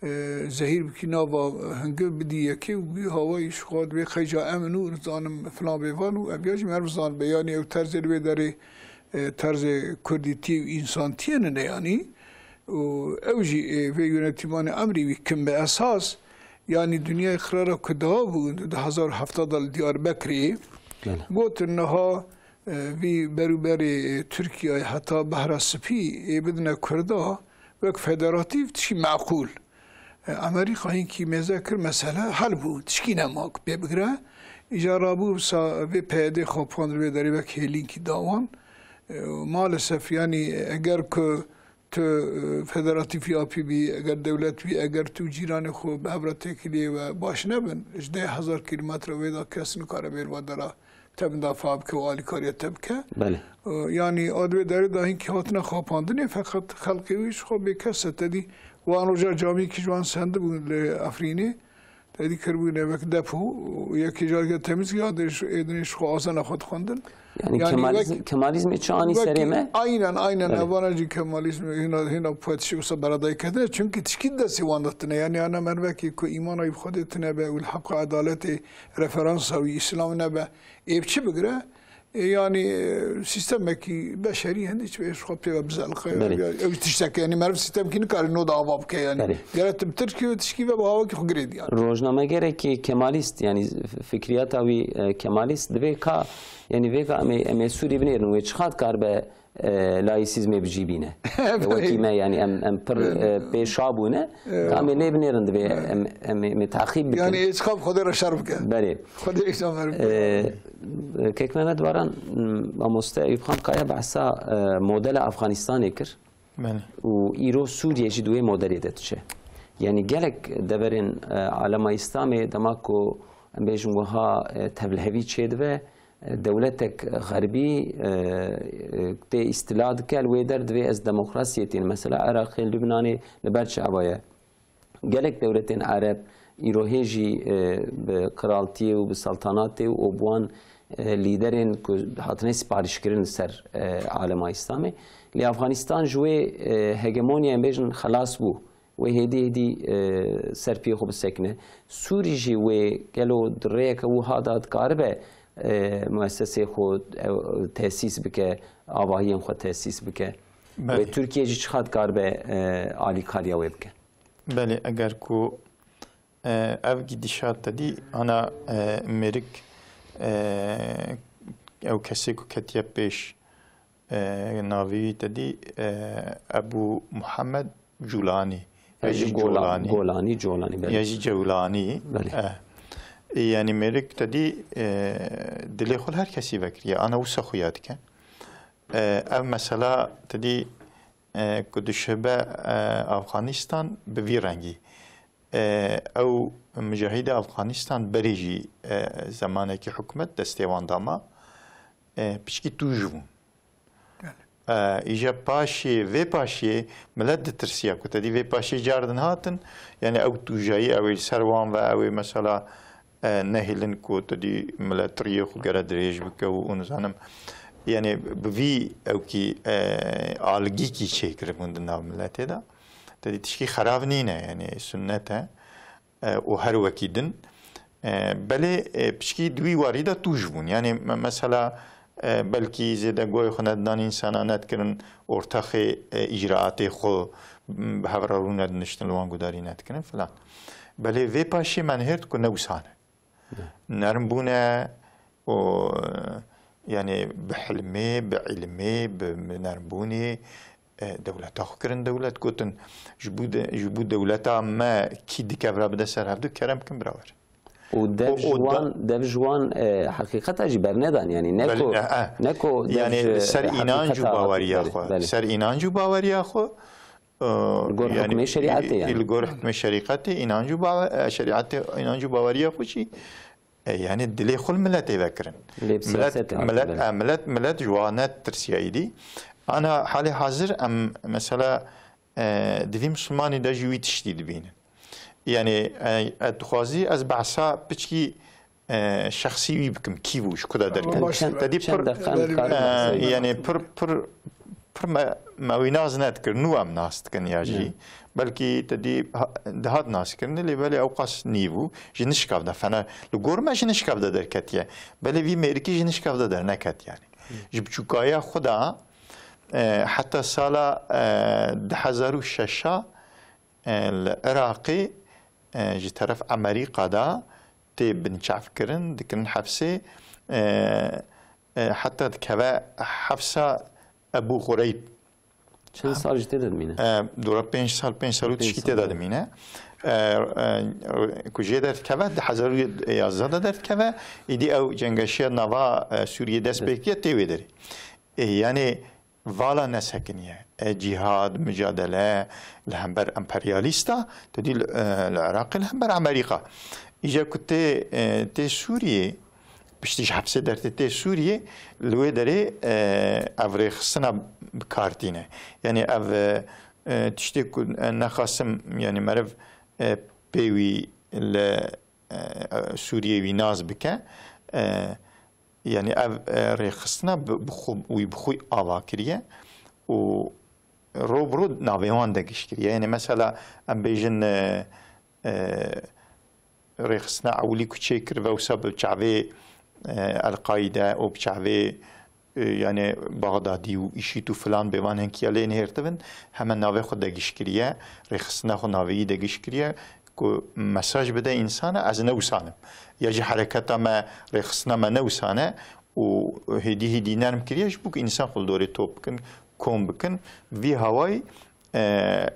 e, zehîr bikî nava hingiv bidî yekê û bî hawayî ji xwe dibê qey ca em in û nizanim filan bê van û ev ya jî meriv zanibe. Yanî ew terzê li wê derê, e, terzê kurdîtiyê û însantiyê nine yanî. Û ew jî, e, vê yönetîmanê emrî wî kim bi esas, yanî dinyayê qirara ku dawa bû di du hezar û hevdeh de li Diyarbekirê Belê. gotin niha, e, vî berûberê, e, Tirkiyeyê heta Behra Spî ê bidine Kurda wek federatîf tişkî meqûl. E, Amerîka hinkî mêze kir mesele hel bû, tişkî nema ku pê bigire. Îca rabû wisa vê P Y D xapand li vê derê wek hêlînkî dawan. E, maalesef yanî eger ku tu, e, federatîf yapî bî, eger dewlet bî, eger tu cîranê xwe bi hev re têkiliyê we baş nebin, ji deh hezar kîlometre wê de kes nikare bêr va dera te midafaa bike û alîkariya te bike. Belê. E, yanî a di wê derê de hinkî hatine xapandinê, feqet xelkê wî ji xwe bêkes e. Te dî wan roja camiyekî ji wan sendibûn li Efrînê. Te dî kiribûne wek depo û yekê careke temizgeh ya dê ji, êdinê ji xwe azena xwe dixwendin. Yani Yani Kemalizm, wek, Kemalizmê çi anî wek serê me? Aynen, aynen. Belê. Evana jî Kemalizm hîna, hîna poetîşê wisa beredayî kedine. Çünkü tişkî di destê wan de tine. Yani ana mervekî ku îmana wî bi Xwedê tine be û li heqa edaletê referansa wî Îslam nebe, ê bi çi bigire? E, yani, e, sistemekî beşerî hindî çi ji xwe pê ve bizeliqe. Belê. Ya, ew tiştek, yani meriv sistemkî nikare no da ava bike yani. Belê. Gere tu bi tirkî ve tişkî ve bi hawakî xwe girêdî yani. Rojnamegerekî Kemalîst, yani f-, fikriyata wî, e, Kemalîst divê ka, yani vê ka em ê, em ê Sûrî binêrin wê çiqat kar be, e, laîsîzmê bi cî bîne. Belê. Wekî me yani em, em pir, e, pêşa bûne. Ka em ê lê binêrin divê em, em ê, em ê teqîb bikin. Yani ê çiqat Xwedê re şer bike. Belê. Xwedê îşan ver bike. E, Kek Mehmet Baran, m, mamoste Eyüp Xan Kaya behsa, e, modela Afganistanê kir. Belê. Û îro Sûriye jî di wê modelê de diçe. Yani gelek deverên, e, alema Îslamê dema ku em bêjin wiha, e, tevlihevî çêdibe, e, dewletek xerbî, e, e, tê îstila dike, li wê der divê ez demokrasiyê tînim. Mesela Iraqê, Lubnanê li ber çi ava ye? Gelek dewletên Ereb îro hê jî, e, bi qiraltiyê û bi saltanatê û bi wan, e, lîderên ku hatine siparîşkirin li ser, e, alema Îslamê. Lê Afganistan ji wê, e, hegemonyayê em bêjin xelas bû. Wê hêdî hêdî, e, ser piyê xwe bisekine. Sûrî jî wê gelo di rêyeke wiha de dikaribe, e, muessesê xwe, e, tesîs bike, avahiyên xwe tesîs bike. Belê. Wê Tirkiye jî çiqas dikaribe, e, alîkariya wê bike? Belê, eger ku, e, ev gidîşat te dî, ana, e, mêrik, e, ew kesê ku ketiye pêş, e, navê wî te dî, e, Ebû Muhammed Cûlanî. Ya Ya jî jî Gola-, Colanî. Golanî, Colanî, belê. Ya jî Cewlanî. Belê. E. E, yanî mêrik te dî, e, dilê xwe li her kesî vekiriye. Ana wisa xuya dike. E, ev mesela te dî, e, ku dişibe, e, Afganistan bi vî rengî. E, ew mujahîdê Afganistan berê jî, e, zemanekî hikûmet destê wan dama, e, piçkî tûj bûn. E, îja paşê, vê paşê milet ditirsiya ku te dî vê paşê cardin hatin, yani ew tûjayî ew ê li ser wan ve, ew ê mesela e, nehêlin ku tu dî milet riyê xwe gere dirêj bike û, û nizanim, yani bi vî ewkî, e, algîkî çêkiribûn di nav miletê de. Te dî tişkî xerab nîne, yani sunnet e, e, û her wekî din. E, belê, e, piçkî di wî warî de tûj bûn. Yani me-, mesela, e, belkî zêde guhê xwe nedidan însana, nedikirin ortaxê, e, îcraatê xwe, m, bi hev re rû nediniştin, li wan gudarî nedikirin filan. Belê vê paşê me nihêrt ku ne wisa ne. Ne. Nerm bûne û, yani bi hilmê, bi ilmê, bi, bi nermbûnê, e, dewleta xwe kirin dewlet, gotin, ji bo de, ji bo dewleta me kî du kevra bide ser hevdu, kerem bikin bira were. Û dev O, ji o da- wan, dev ji wan, e, heqîqeta jî bernedan, yani ne Belê, ku, e, e. ne ku dev Yani ji li ser înanc û heqîqeta baweriya hatin. xwe, Belê, belê. ser înanc û baweriya xwe, e, Li gor yani, hukmê şerîetê, yani. li gor hukmê şerîetê, înanc û bawe-, e, şerîetê, înanc û baweriya xwe jî, e, yani dilê xwe li miletê vekirin. Lê bi Milet, siyaset hat, milet, belê. e, milet, milet ji wan ne tirsiyayî dî. Ana halê hazir em mesela, e, di vî Misilmanî de jî wî tiştî dibînin. Yani, e, ez dixwazî ez behsa piçkî, e, şexsî wî bikim, kî bû, ji ku de derket. Tamam, baş Çend, Te dî çend pir, deqan Belê, kar belê. e, yani pir, pir, pir me, me wî nas nedikir, nû em nas dikin ya jî. Ne. Belkî te dî ha-, dihat naskirinê, lê belê ew qas nî bû. Ji nişkav de fena, li gor me ji nişkav de derketiye. Belê vî mêrikî ji nişkav de derneket yani. Ji biçûkaya xwe de, e, heta sala, e, du hezar û şeş a, e, li Iraqê, e, ji teref Amerîka de tê binçavkirin, dikirin hefsê, e, e, heta dikeve hefsa Ebû Xureyb. Çend sal jî tê de dimîne? E, dora pênc sal, pênc sal û Pênc tişkî sal, tê de evet. dimîne. E, e, ku jê derdikeve, di hezar û yazdeh de derdikeve, îdî ew cengeşiya nava, e, Sûriyê dest Dest. pê kiriye tê wê derê. E, yani, vala nesekiniye. E, cîhad, micadele li hember emperyalîsta, te dî li, e, li Iraqê li hember Amerîka. Îca ku tê, e, tê Sûriyê, piştî ji hepsê dertê tê Sûriyê, li wê derê, e, ev rêxistina bi kar tîne. Yani ev, e, e, tiştê ku, e, nexasim, yani meriv, e, pê wî li, e, Sûriyê wî nas bike, e, Yani ev, e, rêxistina bi, bi xwe, wî bi xwe ava kiriye û ro bi ro navê wan de giş kiriye. Yani mesela em bêjin, e, e, rêxistina ewilî ku çêkirive wisa bi çavê, e, El-Qaîde û bi çavê, e, yani Baxdadî û IŞÎD û filan bê van hinkiya lê nihêrtibin, heme navê xwe de giş kiriye, rêxistina xwe navê yî de giş kiriye. Ku mesaj bide însana, ez ne wisa nim. Ya jî hereketa me, rêxistina me ne wisa ne û hêdî hêdî nerm kiriye ji bo ku însan xwe li dorê top bikin, kom bikin. Vî hawayî, e,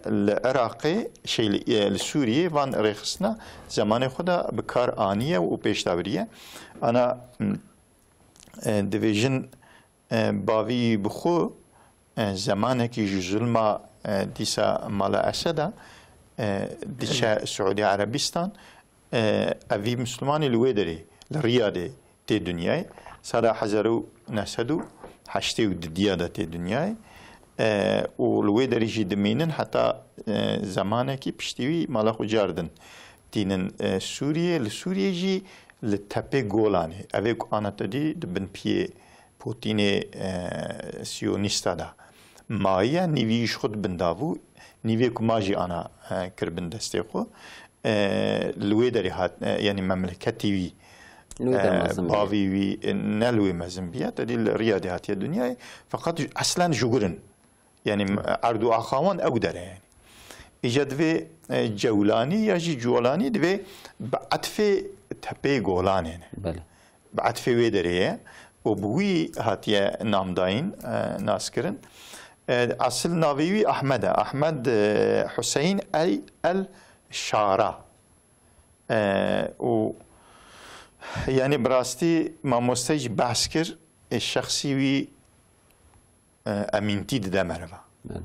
li Iraqê, şey, li, e, li Sûriyê van rêxistina zemanê xwe de bi kar aniye û pêş de biriye. Ana, m, e, divêjin, e, bavî bi xwe, e, zemanekî ji zulma, e, dîsa mala Eseda, e, diçe Siûdî Erebistan, e, evî Mislimanî li wê derê, li Riyadê tê dinyayê. Sala hezar û neh sed û heştê û didiya de tê dinyayê. E, û li wê derê jî dimînin heta, e, zemanekî piştî wî mala xwe car din tînin, e, Sûriyê. Li Sûriyê jî li tepê Golanê. Ev ê ku ana te dî di bin piyê Potînê, e, Siyonîsta de mayiye, nîvî ji xwe di bin de bû, nîvê ku ma jî ana, e, kir bin destê xwe. E, li wê derê hat, e, yanî memleketî wî, Li wê e, derê mezin bûye. bavî wî, e, ne li wê mezin bûye, te dî li Riyadê hatiye dinyayê. Feqet eslen ji wir in. Yanî erd û axa wan ew der e yanî. Îca divê, e, Cewlanî ya jî Culanî divê bi etfê tepê Golanê ne. Belê. Bi etfê wê derê ye û bi wî hatiye namdayîn, e, naskirin. E, esil navê wî Ahmed e. Ahmed, e, Huseyn Ey El Şara. E, û yanî bi rastî mamosteyê jî behs kir, e, şexsî wî e, emîntî dide meriva. Belê.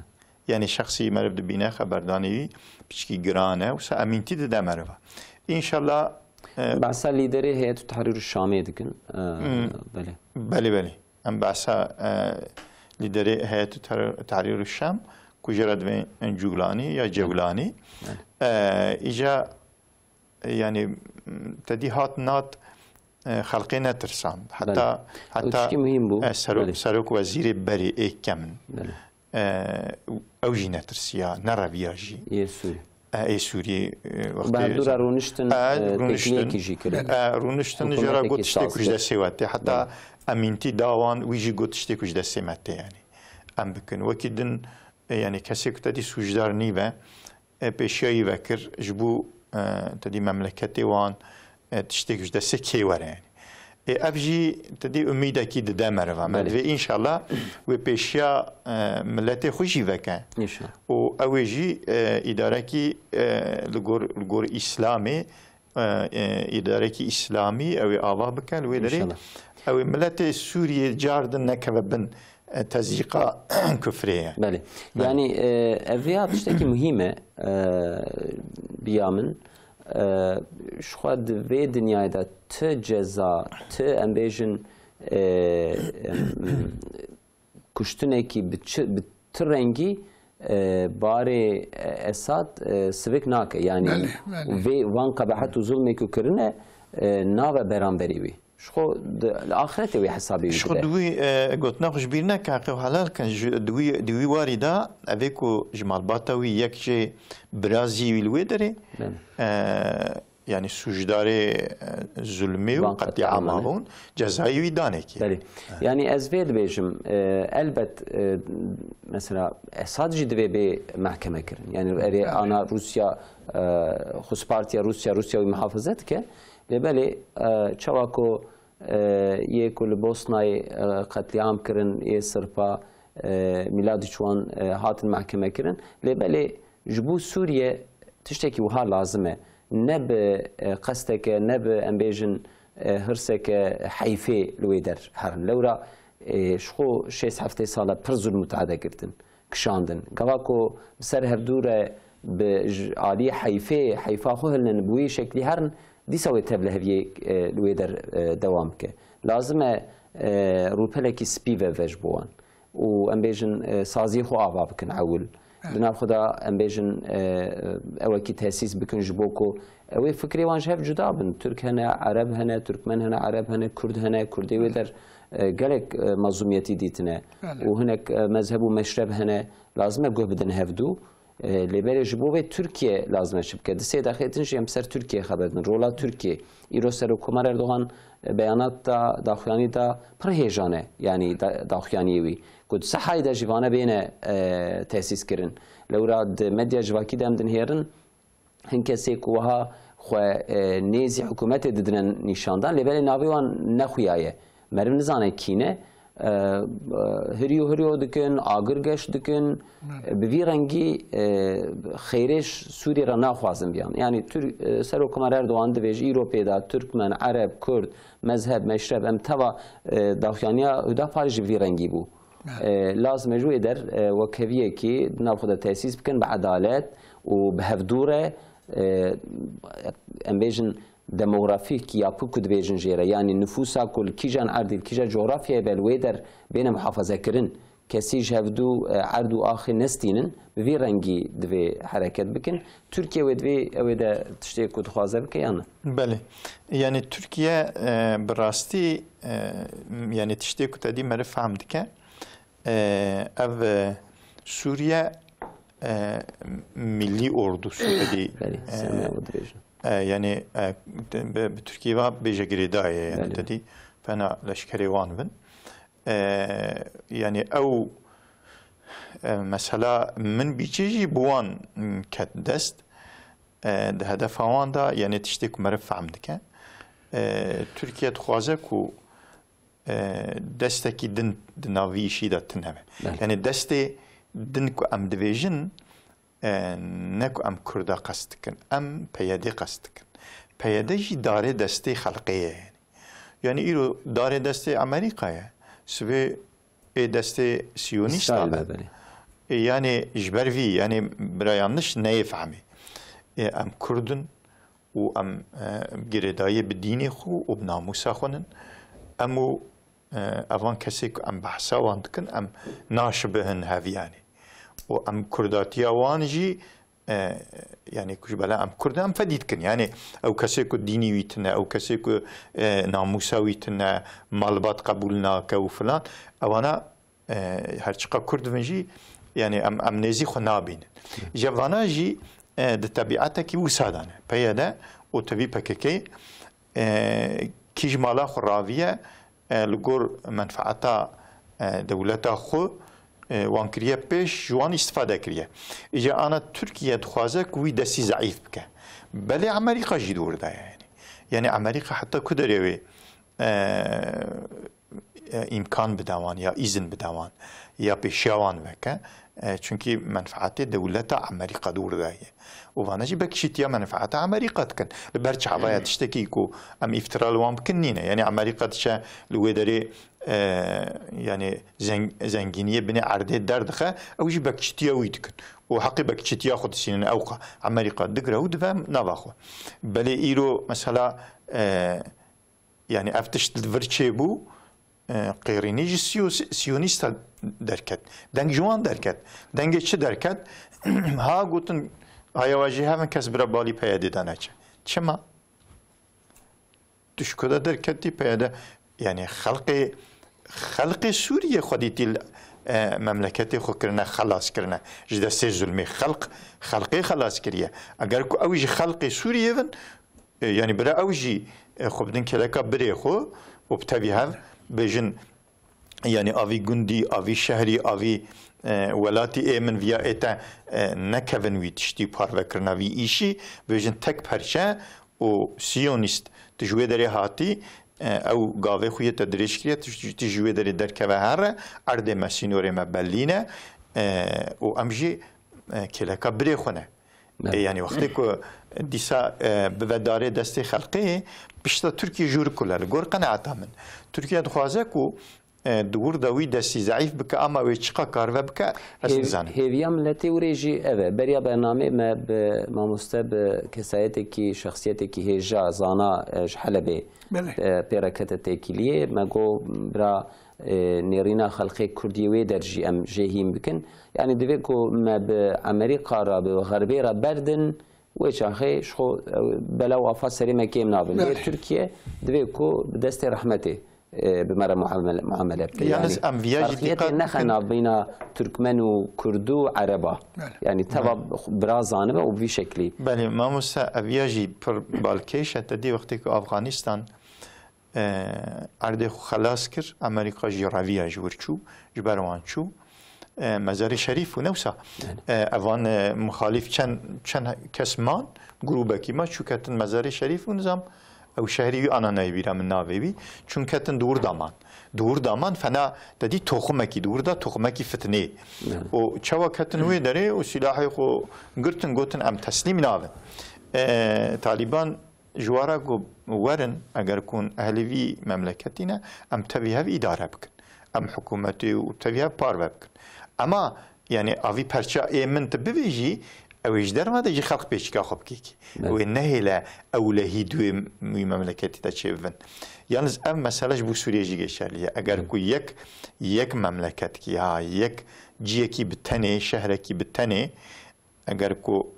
Yanî şexsî meriv dibîne, xeberdanê wî piçkî giran e, wisa emîntî dide meriva. Înşallah, e, Behsa lîderê Heyet Tehrîr Şamê dikin. E, Hmm. belê. Belê, belê. Em behsa, e, lîderê Heyet Tehr-, Tehrîr Şam, ku jê re divên Cûlanî ya Cewlanî. Belê. E, îca e, yanî, m, tedî hat nat, e, xelqê netirsand. Belê. Heta, Ew heta, tişkî muhîm bû. e, serok, Belê. serok wezîrê berê ê kemin. Belê. E, ew jî netirsiya, nereviya jî. Yê Sûrî. E, ê Sûrî, e, Bi wextê hevdû re rûniştin, E, e, rûniştin. têkiliyekî jî kirin. E, rûniştin ji ra Hikûmeteke got tiştê ku ji sazkir. destê we tê. Heta Belê. emîntî da wan, wî jî got tiştê ku ji destê me tê, yanî. Em bikin. Wekî din, e, yanî kesê ku te dî sûcdar nîbe, e, pêşiya wî vekir, ji bo, e, te dî memleketê wan, e, tiştêk ji destê kê were, yanî. E, ev jî te dî umîdekî dide meriva. Me Belê. divê înşallah wê pêşiya, e, miletê xwe jî veke. Înşallah. Û ew ê jî, e, îdarekî, e, li gor, li gor Îslamê, e, e, îdarekî Îslamî ew ê ava bike li wê derê. Înşallah. Ew ê miletê Sûriyê car din nekeve bin, e, tezîqa kufrê ye. Belê. Belê. Yanî, e, ev ya tiştekî muhîm e, e, biya min. E, ji xwe di vê dinyayê de ti ceza, ti, em bêjin, e, em, kuştinekî bi çi, bi ti rengî, e, barê, e, Esad, e, sivik nake. Yanî Belê, belê. vê, van qebehet û zulmê ku kirine, e, nabe beramberî wî. Ji xwe di, li axretê wê hesabê wî Ji xwe dibe. di wî, e, gotina xwe ji bîr neke, heqê xwe helal kin. Ji, di wî, di wî warî de evê ku ji malbata wî yek jê birazî wî li wê derê, Belê. e, yanî sûcdarê, e, zulmê û Van qetlîama qetlîama ne? bûn, cezayê wî danekê. Belê. Yanî ez vê dibêjim, e, elbet, e, mesela Esad jî divê bê mehkeme kirin. Yanî erê Belê. ana Rûsya, e, xwespartiya Rûsya, Rûsya wî muhafaze dike. Lê belê, e, çawa ku, e, yê ku li Bosnayê, e, qetlîam kirin, yê Sirpa, e, mîladî çiwan, e, hatin mehkeme kirin. Lê belê ji bo Sûriye tiştekî wiha lazim e. Ne bi, e, qesteke, ne bi, em bêjin, e, hirseke heyfê li wê der herin. Lewra, e, ji xwe şêst heftê sal e pir zulm û teade girtin, kişandin. Gava ku bi ser hevdû re bi ji aliyê heyfê, heyfa xwe hilnin, bi wî şeklî herin, dîsa wê tevliheviyê, e, li wê der, e, dewam bike. Lazim e, e, rûpelekî spî veve ji bo wan. Û em bêjin, e, saziyê xwe ava bikin ewil. Evet. Di nav xwe de em bêjin, e, ewekî tesîs bikin ji bo ku ew ê fikrê wan ji hev cuda bin. Tirk hene, Ereb hene, Tirkmen hene, Ereb hene, Kurd hene, Kurdê wê der, e, gelek, e, mezlûmiyetî dîtine. Belê. Û hinek, e, mezheb û meşreb hene, lazim e guh bidin hevdû. E, lê belê ji bo vê Tirkiye lazim e çi bike? Di sê deqê din jî em ser Tirkiye xeber din. Rola Tirkiye. Îro Serokkomar Erdogan, e, beyanat da, daxuyanî da, pir hêjan e, yanî da, daxuyaniyê wî. Ku di Sehayê de jî vane bêne, e, tesîs kirin. Lewra di medya civakî de em dinihêrin, hin kesê ku wiha xwe, e, nêzî hikûmetê didine nîşandan, lê belê navê wan nexuyaye. Meriv nizane kî ne. E, e, hiryo hiryo dikin, agir geş dikin, Evet. e, bi vî rengî, e, xeyrê ji Sûriyê re naxwazin biyan. Yanî Tir-, e, Serokkomar Erdogan dibêje, îro pê de Tirkmen, Ereb, Kurd, mezheb, meşreb, em teva, e, daxuyaniya Hudaparê jî bi vî rengî bû. Evet. E, lazim e ji wê der, e, wekheviyekî di nav xwe de tesîs bikin, bi edalet û bi hevdû re, e, em bêjin demografîk yapı ku dibêjin jê re, yanî nifûsa ku li kîjan erdî, li kîja coğrafyayê be li wê der bêne muhafazekirin. Kesî ji hevdû, e, erd û axê nestînin, bi vî rengî divê hereket bikin. Tirkiye wê divê ew ê de tiştê ku dixwaze bike yan ne? Belê. Yanî Tirkiye, e, bi rastî, e, m-, yanî tiştê ku te dî meriv fehm dike, e, ev, e, Sûriye, e, milli ordusu te dî, Belê, e, sen ne dibêjin? e, yanî, e, te-, bi, bi Tirkî ve bêje girêdayê, yanî Belê. te dî fena leşkerê wan bin. E, yanî ew, e, mesela min bîçê jî bi wan, m, ket dest. E, di hedefa wan de, yanî tiştê ku meriv fehm dike. E, Tirkiye dixwaze ku, e, destekî din di nav vî îşî de tune be. Belê. Yanî destê din ku em dibêjin, e, ne ku em Kurda qest dikin, em P Y D qest dikin. P Y D jî darê destê xelqê ye, yanî. Yanî îro darê destê Amerîka ye. Sibê ê destê Siyonîsta Îsraîl be. be, belê. Ê, yanî ji ber vî, yanî bira yanlış neyê fehmî. Ê, em Kurd in û em, e, girêdayî bi dînê xwe û bi namûsa xwe nin. Em û, e, evan kesê ku em behsa wan dikin, em naşibihin hev yanî. Û em kurdatiya wan jî e, yanî ku ji bela em Kurd in, em fedî dikin. Yanî ew kesê ku dînî wî tune, ew kesê ku, e, namûsa wî tune, malbat qebûl nake û filan, ewana, e, her çiqa Kurd bin jî, yanî em, em nêzî xwe nabînin. Ji vana jî, e, di tebîetekî wisa de ne. P Y D û tevî P K K, e, kî ji mala xwe raviye, e, li gor menfaeta, e, dewleta xwe, e, wan kiriye pêş, ji wan îstifade kiriye. Îca ana Tirkiye dixwaze ku wî destî zeîf bike. Belê Amerîka jî di wir de ye yanî. Yanî Amerîka heta ku derê wê, e, e, îmkan bide wan ya îzin bide wan ya pêşiya wan veke. E, çunkî menfaetê dewleta Amerîka di wir de ye. Û vana jî bekçîtiya menfaeta Amerîka dikin. Li ber çavaya tiştekî ku em îftira li wan bikin nîne. Yanî Amerîka diçe li wê derê, e, yanî zeng-, zengîniyê binê erdê derdixe, ew jî bekçîtiya wî dikin. Û heqê bekçîtiya xwe disînin ewqa. Amerîka digre û dive nava xwe. Belê îro mesela, e, yanî ev tişt li vir çêbû, e, qêrînî ji siyos-, siyonîsta derket. Deng ji wan derket. Dengê çi derket? Ha gotin, haya we jî hevin kes bira balî P Y D de neçe. Çima? Tu ji ku de derketî P Y D? Yanî xelqê, xelqê Sûriyê xwedîtî li, e, memleketê xwe kirine, xelas kirine. Ji destê zulmê xelq, xelqê xelas kiriye. Eger ku ew ji xelqê Sûriyê bin, e, yanî bira ew jî, e, xwe bidin kêleka birê xwe û bi tevî hev bêjin, yanî avî gundî, avî şehrî, avî, e, welatî ê min viya ê te, e, nekevin wî tiştî, parvekirina vî îşî, bêjin tek perçe û siyonîst, tu ji wê derê hatî, e, ew gavê xwe yê te dirêj kiriye, tu, tu ji wê derê derkeve here, erdê me sînorê me belî ne, e, û em jî, e, kêleka birê xwe ne. Evet. E, yanî wextê ku dîsa, e, bive darê destê xelkê, pişta Tirkiye jûr kule. Li gor qenaeta min, Tirkiye dixwaze ku, e, di wir de wî destî zeîf bike, ama wê çiqa karibe bike, ez Hêv-, nizanim. Hêviya miletê wirê jî ev e. Beriya bernamê me bi mamoste, bi kesayetekî, şexsiyetekî hêja, zana, e, ji Helebê, Belê. e, pê re kete têkiliyê. Me got, bira, e, nêrîna xelkê Kurdî wê der jî em jê hîn bikin. Yanî divê ku me bi Amerîka re, bi Xerbê re berdin, wê çaxê ji xwe, e, bela û afa serê me kêm nabin. Lê Belê. Tirkiye divê ku bi destê rehmetê, e, bi me re muamele, muamele bike. Yalnız Yanî em viya jî ferqiyetê dîqat nexe bikin. Navbîna Tirkmen û Kurd û Ereba. Belê. Yanî teva Belê. Bira zanibe û bi vî şeklî. Belê, mamoste, ev ya jî pir balkêş e. Te dî wextê ku Afganistan e, erdê xwe xelas kir, Amerîka jî reviya ji wir çû, ji ber wan çû. E, Mezarê Şerîf û newsa, Yani. e, evan, e, muxalîf çend, çend kes man, grûbekî ma çû ketin Mezarê Şerîf û nizam, ew şehrî wî ana nayê bîra min navê wî, çûn ketin di wir de man. Di wir de man fena te dî toxumekî, di wir de toxumekî fitnê. Yani. Û çawa ketin wê derê û silahê xwe girtin, gotin em teslîm nabin. E, Talîban ji we re got, werin, eger ku hûn ehlê vî memleketî ne, em tevî hev îdare bikin. Em hikûmetê û tevî hev parve bikin. Ema, yanî, avî perça ê min tu bivêjî, ew ê ji derve de jî xelq pêçika xwe bikê kî. Evet. Wê nehêle ewlehî di wê wî memleketî de çêbibin. Yalnız ev mesele ji bo Sûriyê jî geçerlî ye. Eger Evet. ku yek, yek memleketî ya yek ciyekî bi tenê, şehrekî bi tenê, eger ku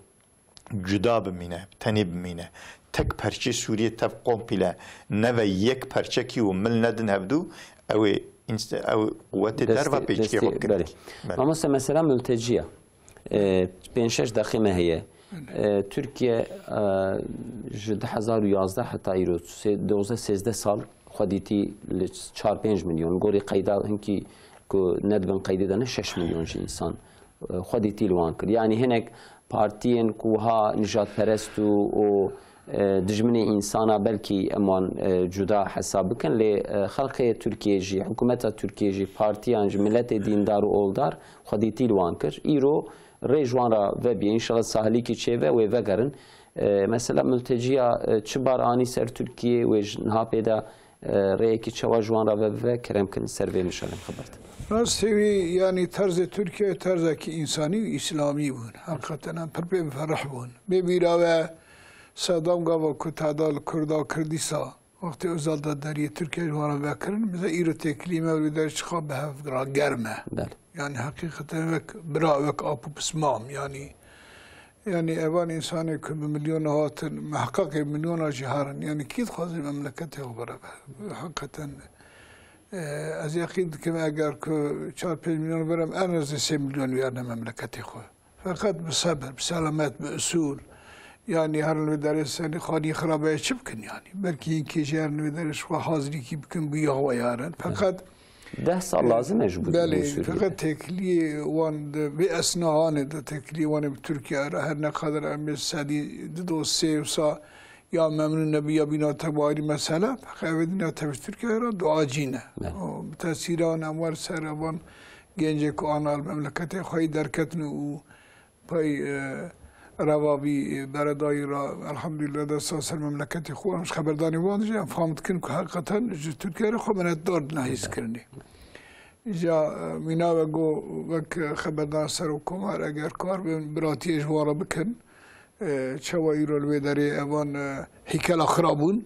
cuda bimîne, tenê bimîne, tek perçê Sûriyê tev kompîle neve yek perçekî û mil nedin hevdû, ew ê înst-, ew quwetê Destê, derva pêçikê destê, xwe bikin. Belê. Belê. Mamoste, mesela mülteciya, e, pênc şeş deqê me heye. E, Tirkiye, e, ji du hezar û yazdeh heta îro, sê-, dozdeh sêzdeh sal xwe dîtî li çar pênc milyon. Gorî qeyda hinkî ku nedibin qeydê de ne şeş milyon jî însan, e, xwe dîtî li wan kir. Yanî hinek partiyên ku wiha nijadperest û, û, e, dijminê însana belkî em wan, e, cuda hesab bikin, lê, e, xelkê Tirkiyê jî, hikûmeta Tirkiyê jî, partiyan jî, miletê dîndar û oldar xwe dîtî li wan kir. Îro rê ji wan re vebiye. Înşallah sahlîkî çêve wê vegerin. E, mesela mülteciya, e, çi bar anî ser Tirkiyê, wê ji niha pê de, e, rêyekî çawa ji wan re vebive, kerem kin ser vê nişanên xeber de. Rastî wî, yanî terzê Tirkiye terzekî însanî û îslamî bûn. Heqîqeten em pir pê bifereh bûn. Bê bîra we Sedam gava ku teda li Kurda kir dîsa, wextê Ozal da deriyê Tirkiye ji wan re vekirin, bize îro têkilî me wî der çiqa bi hev ra germ e. Belê. Yanî heqîqeten wek bira, wek ap û pismam, yanî Yani evan insanê ku bi milyon hatin, mehqaqê milyona jî herin. Yani kî dixwaze memleketê xwe bere be? Heqeten, e, ez yeqîn dikim eger ku çar pênc milyon berem, en ez sê milyon werne memleketê xwe. Feqet bi sebir, bi selamet, bi usul. Yani herin li derê senî xanî xirabe çi bikin yani? Belkî hinkê jî herin li derê ji xwe hazirîkî bikin, bûye xwe yarin. Feqet Deh sal lazim e ji bo Belê, Sûriyê. Feqet têkiliyê wan di vê esnahanê de, têkiliyê wan ê bi Tirkiye re, her ne qeder em ê sedî du do sê wisa ya memnûn nebî ya bîna te bi ayrî mesele, feqet ev ê dîna te bi Tirkiye re dua cî ne. Belê. O, bi tesîra wan em wer ser evan gencê ku ana li memleketê xwe yî derketin û pey, e, reva vî, e, beredayî re, elhamdülillah, desta ser memleketê xwe, em ji xeberdanê wan jî em fam dikin ku heqeten ji Tirkiye re xwe minetdar dine hîskirinê. Ja, e, mîna ve got, wek, e, xeberdan Serokkomar, eger kar bin, biratiyê ji wan re bikin, e, çawa îro li wê derê evan, e, hîkela xira bûn,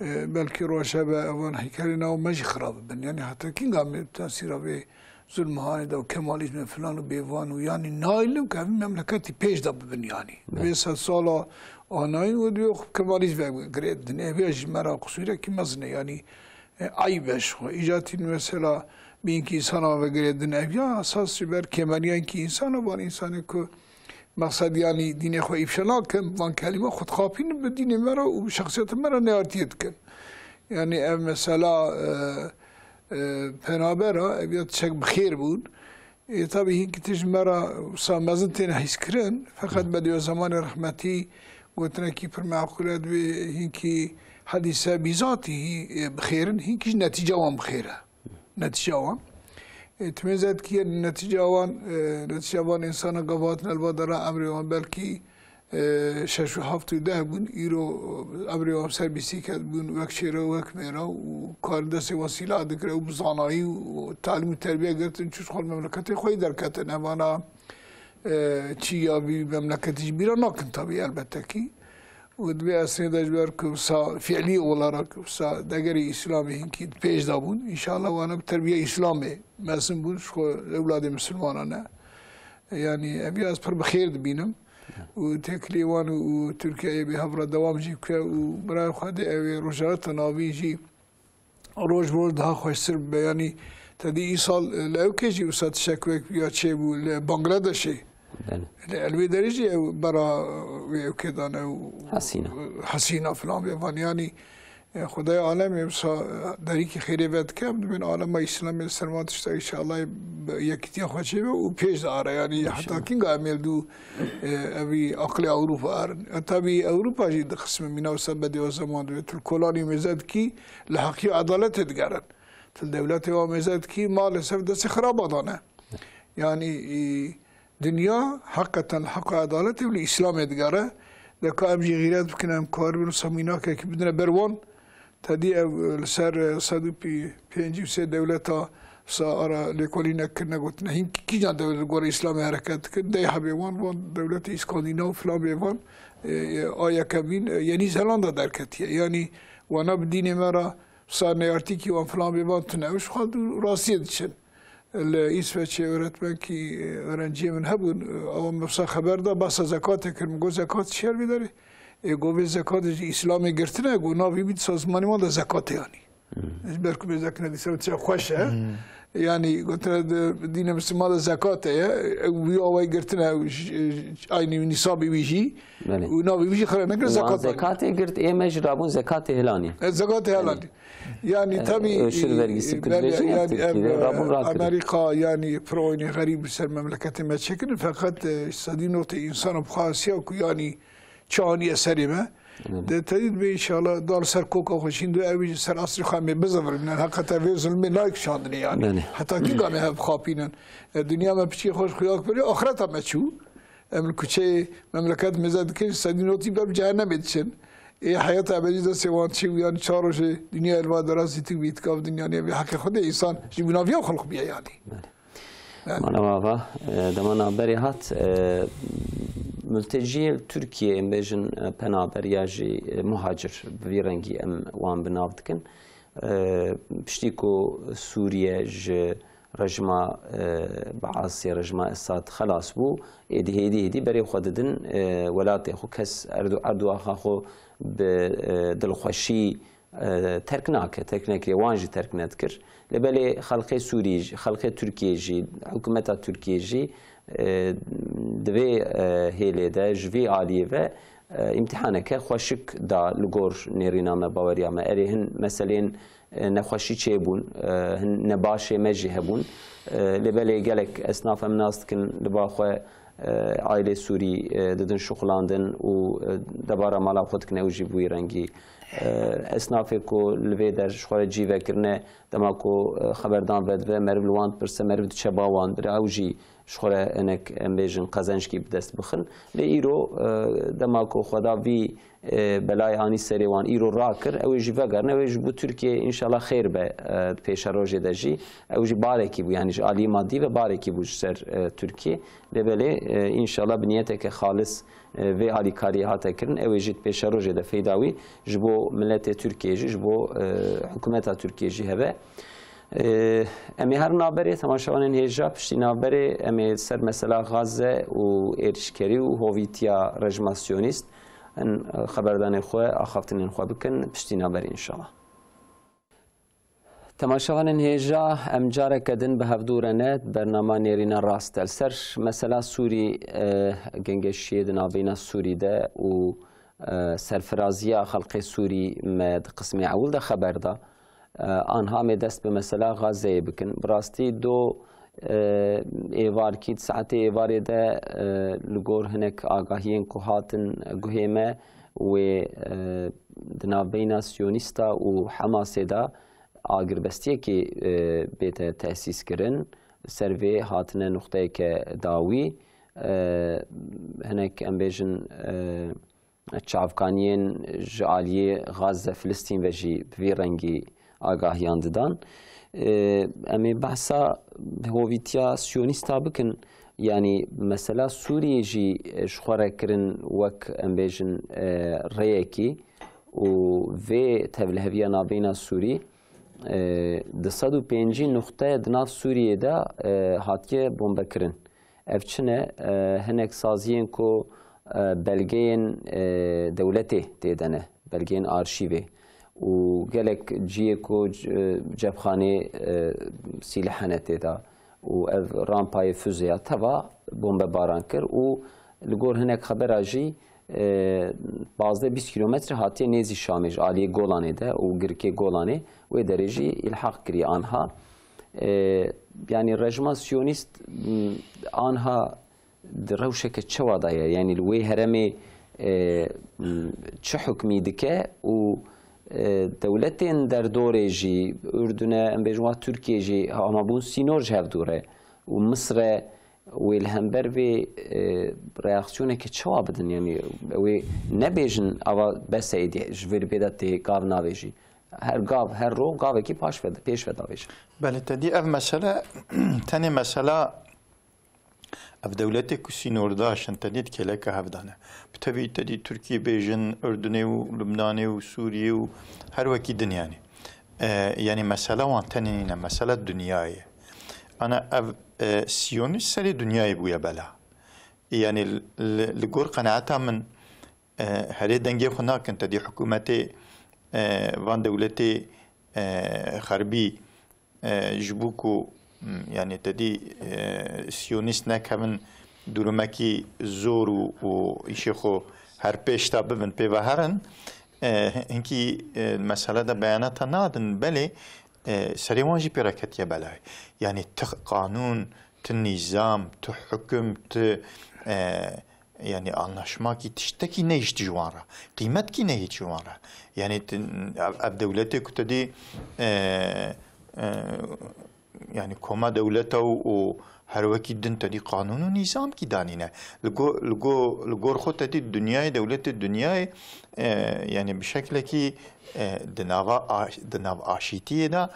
E, belkî roj hebe evan heykelê nav me jî xirab bibin. Yani heta kînga em ê tesîra vê zulmhanê de û kemalîzmê filan û bêvan û yani naîlim ku evî memleketî pêş de bibin yani. Evet. Vê sed sala anayîn û diyo kemaliz ve girêdin. Ev ya ji me re qisûrekî mezin e yani, e, eyb e ji xwe. Îcatî mesela bînkî însana ve girêdin. Ev ya esas ji ber kêmeriyan kî însana van, însanê ku Mexsed, yanî dînê xwe îfşa nakin, van kelîme xwe dixapînin bi dînê me re û bi şexsiyeta me re neyartiyê dikin. Yanî ev mesela, e, e, penabera, ev ya tiştek bi xêr bûn. Ê, tabî hinkî tişt me re wisa mezin têne hîskirin, feqet Bedî Zemanê rehmetî gotinekî pir meqûl e, divê hinkî hedîse bîzatî hî, e, bi xêr in, hinkî jî netîca wan bi xêr e. Netîca wan. E, timê zedkiye netîca wan, e, netîca van însana gava hatine li va dera emrê wan belkî, e, şeş û heft û deh bûn. Îro emrê wan ser bîsîket bûn, wek şêre û wek mêra û karin destê wan sîlah digire û bi zanayî û talim û terbiye girtin, çû ji xwe li memleketê xwe yî derketin. Evana, e, çi ya vî memleketî ji bîra nakin tabî elbette kî. Û di vê esrê de ji ber ku wisa fiilî olarak wisa degerê Îslamê hinkî di pêş de bûn. Înşallah wana bi terbiya Îslamê mezin bûn, ji xwe ewladê misilmanan e. Yanî ev ya ez pir bi xêr dibînim. Û têkilî wan û Tirkiyeyê bi hev re dewam jî bike û birayê xwe dê ew ê Rojhilata Navîn jî roj bi roj daha xweştir bibe. Yanî te dî îsal, e, li ewkê jî wisa tiştek wek ya çêbû li Bangladeshê. Belê. Li elwê derê jî ew bera wê ewkê dan ew Hesîna. Hesîna filan bê van. Yanî, e, Xwedayê alemê wisa, e, derîkî xêrê vedike, em dibên alema Îslamê li ser van tişta înşallah bi yekîtiya xwe çêbe û pêş de are. Yanî heta kînga em ê li dû, e, evî aqilê Ewropa erin. E, tabî Ewropa jî di qismê mîna wisa bedê o zeman divê tu li kolanî mêze dikî, li heqî û edaletê digerin. Tu li dewletê wa mêze dikî, maalesef destê xiraba dane. Yani, e, dinya heqeten li heq û edaletê û li Îslamê digere. De ka em jî xîret bikin, em karibin wisa mînakekî bidine ber wan. Tedî ev, e, li ser, e, sed û pêncî û sê dewleta wisa ara lêkolînek kirine, gotine, hîn kîjan dewlet li gora Îslamê hereket dikir? Dey hebê wan, wan dewletê Îskandînav filan bê van, e, e, a yekemîn, e, Yenî Zelanda derketiye. Yanî wana bi dînê me re wisa neyartîkî wan filan bê van tune. Ew ji xwe dû rastiyê diçin. Li Îsveçê öğretmenkî, e, öğrenciyê min hebûn, e, ew min wisa xeber da, behsa zekatê kir. Min got, zekat çi ye vê derê? Ê, got, vê zekatê ji Îslamê girtine, got, navê wî dîsa zimanê wan de zekat e yanî. Hmm. Ji ber ku mêzekine dîsa tiştek xweş e. Hmm. Yanî gotine di dînê Misliman de zekat heye, ew wî awayî girtine, ew ji, ji, aynî nisabê wî jî. Belê. Û navê wî jî xira nekir, zekat. Zekatê girt, ê me jî rabûn zekatê helanî. E, zekatê helanî. Yani, e, tabii, öşür vergisi, e, kir belli, vejin ya yani, Tirkiye, e, rabûn rakir. Amerika, yani, proyni xerîb ser memleketê me çekin, fakat, e, sedî notê insana bu xasiya ku, yani, çaniye serê me. Evet. De tedî be inşallah dal ser koka xwe şîn do ev jî ser asrî xwe me bizivirin. Yani, hakikaten vê zulmê nayk şandine yani. Belê. Heta kî game hev xapînin. E, dünya me piçî xweş xuyak beri, axireta me çû. Em li kuçeyê memleket mêze dikin, sedî notî ber bi cehennemê diçin. Ê heyata ebedî destê wan çi û yan çar rojê dinya elva derazî tik bî, tikav dinya niye bî, heqê Xwedê însan ji bînaviya xulq biye yanî. Belê. Yani. Mala mava, e, dema navberê hat, e, mülteciyê Tirkiye, em bêjin, e, penaber ya jî, e, muhacir, bi vî rengî em wan bi nav dikin. E, piştî ku Sûriye ji Rejima, e, Baasê, rejima Esad xelas bû. Êdî hêdî hêdî berê xwe didin, e, welatê xwe. Kes erdu-, erdu axa xwe bi, e, dilxweşî, e, terk nake, terk nekiriye, wan jî terk nedikir. Lê belê xelkê Sûrî jî, xelkê Tirkiyê jî, hikûmeta Tirkiyê jî, e, di vê, e, hêlê de, ji vî aliyê ve, e, îmtîhaneke xweşik da li gor nêrîna me, baweriya me. Erê, hin meselên, e, nexweşî çêbûn, e, hin nebaşê me jî hebûn. E, lê belê gelek esnaf em nas dikin, li ba xwe, e, aîlê Sûrî, e, didin şuxilandin û, e, debara mala xwe dikin, ew jî bi wî rengî. E, esnafê ku li vê der ji xwe re cî vekirine, dema ku, e, xeberdan vedive, meriv li wan dipirse, meriv diçe ba wan, bira ew jî ji xwe re hinek, em bêjin, qezençkî bi dest bixin. Lê îro, e, dema ku Xweda vî, e, belayê anî serê wan, îro rakir, ew ê jî vegerine, ew ê ji bo Tirkiyê înşallah xêr be, e, di pêşerojê de jî. Ew jî barekî bû, yanî ji aliyê madî ve barekî bû ji ser, e, Tirkiyê. Lê belê, e, înşallah bi niyeteke xalis, e, vê alîkariyê hate kirin, ew ê jî di pêşerojê de feyda wî ji bo miletê Tirkiyê jî, ji bo, e, hikûmeta Tirkiyê jî hebe. Ê, em ê her navberê, temaşevanên hêja, piştî navberê em ê ser mesela Gaze û êrişkerî û hovîtiya rejima Siyonîst hin, e, xeberdanên xwe, axaftinên xwe bikin, piştî navberê înşallah. Temaşevanên hêja, em careke din bi hevdû re ne, bernama Nêrîna Rast e. Li ser mesela Sûrî, e, gengeşiyê di navbeyna Sûrî de û, e, serfiraziya xelkê Sûrî me di qismê ewil de xeber da. E, anha em ê dest bi mesela Gazeyê bikin. Bi rastî do, e, êvarkî di saetê êvarê de, e, li gor hinek agahiyên ku hatin guhê me wê, e, di navbeyna Siyonîsta û Hamasê de agirbestiyekê, e, bête tesîs kirin. Ser vê hatine nuqteyeke dawî. E, hinek em bêjin, e, çavkaniyên ji aliyê Gaze, Filistîn ve jî bi vî rengî agahiyan didan. Ê, em ê behsa hovîtiya Siyonîsta bikin. Yanî mesela Sûriyê jî, e, ji xwe re kirin wek, em bêjin, e, rêyekî û vê tevliheviya navbeyna Sûrî, e, du sed û pêncî nuqte di nav Sûriyê de, e, hatiye bombekirin. Ev çi ne? E, hinek saziyên ku, e, belgeyên, e, dewletê tê de ne, belgeyên arşîvê û gelek cihê ku c-, e, cepxanê, e, sîleh hene tê de û ev rampayê füzeya teva bombebaran kir û li gor hinek xebera jî, e, pazdeh bîst kîlometre hatiye nêzî Şamê, ji aliyê Golanê de û girikê Golanê wê derê jî îlhaq kiriye anha. E, yanî rejima Siyonîst, m, anha di rewşeke çawa de ye? Yanî li wê heremê, e, m, çi hukmî dike û, e, dewletên derdorê jî, Urdune, em bêjin wa Tirkiye jî, hema bûn sînor ji hev dû re û Misre wê li hember vê, e, reaksiyoneke çawa bidin? Yanî wê nebêjin ava bes e êdî ji vê li bê de tê gav navêjî. Her gav, her ro gavekî paş ve, pêş ve davêje. Belê, te dî ev mesele tenê mesela ev dewletê ku sînordaş in, te dî di kêleka hev de ne. Bi tevî te dî Tirkiyê bêjin, Urdunê û Lubnanê û Sûriyê û her wekî dinya ne. E, yanî mesela wan tenê nîne, mesela dinyayê ye. Ana ev, e, siyonîst serê dinyayê bûye bela. Yanî li, li, li gor qenaeta min, e, herê dengê xwe nakin, te dî hikûmetê, e, van dewletê, e, xerbî, e, ji bo ku, m, yanî te dî, e, siyonîst nekevin durumekî zor û, û îşê xwe her pêş de bibin, pê ve herin, e, hinkî, e, mesele de beyanata nadin, belê, e, serê wan jî pê re ketiye belayê. Yanî ti qanûn, ti nîzam, ti hukum, ti, e, yanî anlaşmakî, tiştekî nehişt ji wan re. Qîmetkî nehît ji wan re. Yanî ti-, ev, ev dewletê ku te dî, e, e, yanî koma dewleta û, û her wekî din te dî qanûn û nîzamkî danîne. Li go-, li go-, li gor xwe te dî dinyayê, dewletê dinyayê, e, yanî bi şeklekî, e, di nava a-, di nav aşîtiyê de,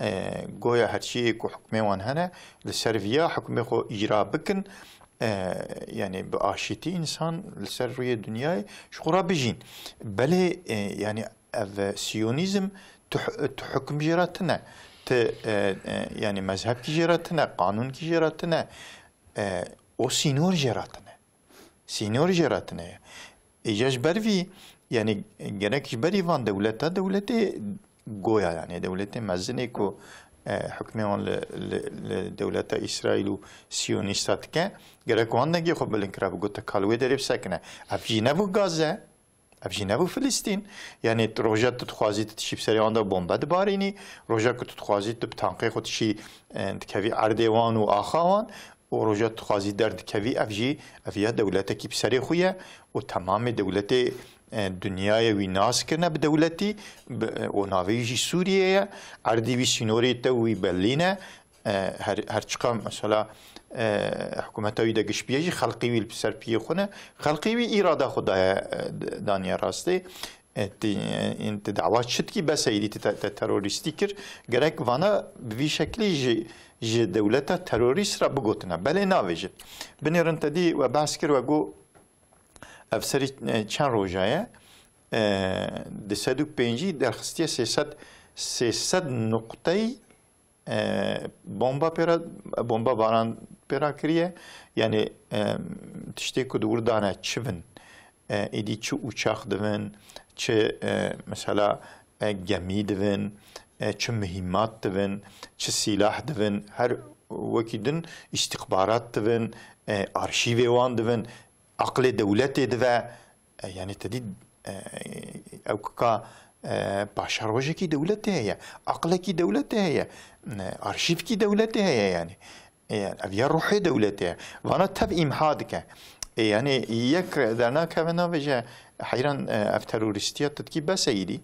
e, goya her çiyê ku hukmê wan hene, li ser viya hukmê xwe îcra bikin, e, yanî bi aşîtî însan li ser rûyê dinyayê ji xwe re bijîn. Belê, e, yanî ev siyonîzm tu, tu hukm jê re tine. Ti, e, e, yanî mezhebkî jê re tine, qanûnkî jê re tine, e, o sînor jê re tine. Sînor jê re tine ye. Îca ji ber vî, yanî gerek ji berî van dewleta, dewletê goya, yanî dewletê mezinê ku, e, hukmê wan li, li, li dewleta Îsraîl û Siyonîsta dike, gerek wan dengê xwe bilind kira, bigot, "Te ka li wê derê bisekine." Ev jî nebû Gaze, ev jî nebû Filistîn. Yanî tu roja tu dixwazî tu tişî bi serê wan de bombe dibarînî, roja ku tu dixwazî tu bi tankê xwe tişî, e, dikevî erdê wan û axa wan, û roja tu dixwazî derdikevî, ev jî, ev ya dewletekî bi serê xwe ye û temamê dewletê, e, dinyayê wî nas kirine bi dewletî, bi, e, û navê wî jî Sûriye ye. Erdî wî, sînorê te wî belî ne. E, her, her çiqa mesela, e, hikûmeta wî de giş bîye jî xelqî wî li ser piyê xwe ne. Xelqî wî îrada xwe daye, e, daniye rastê. E, ti, e, in ti dawa çi dikî, bes e, îdî ti te, te terorîstî kir. Gerek vana bi vî şeklî ji, ji dewleta terorîst re bigotine. Belê navêjin. Binêrin te dî we behs kir, we got ev serî, e, çend roja ye. E, du sed û pêncî derxistiye sê sed, sê sed nuqteyî e, bomba pê re, bomba baran pê re kiriye. Yanî, e, tiştê ku di wir de ne çi bin, e, êdî çi uçax dibin, çi, e, mesela, e, gemî dibin, e, çi muhîmat dibin, çi sîlah dibin, her wekî din îstixbarat dibin, e, arşîvê wan dibin, aqlê dewletê dive. E, yanî te dî, e, ew kika, e, paşerojekî dewletê heye, aqlekî dewletê heye, e, arşîvkî dewletê heye yanî. E, ev ya ruhê dewletê ye. Vana tev îmha dike. E, yanî yek dernakeve navêje, heyran, e, ev terorîstiya tu dikî bes e îdî.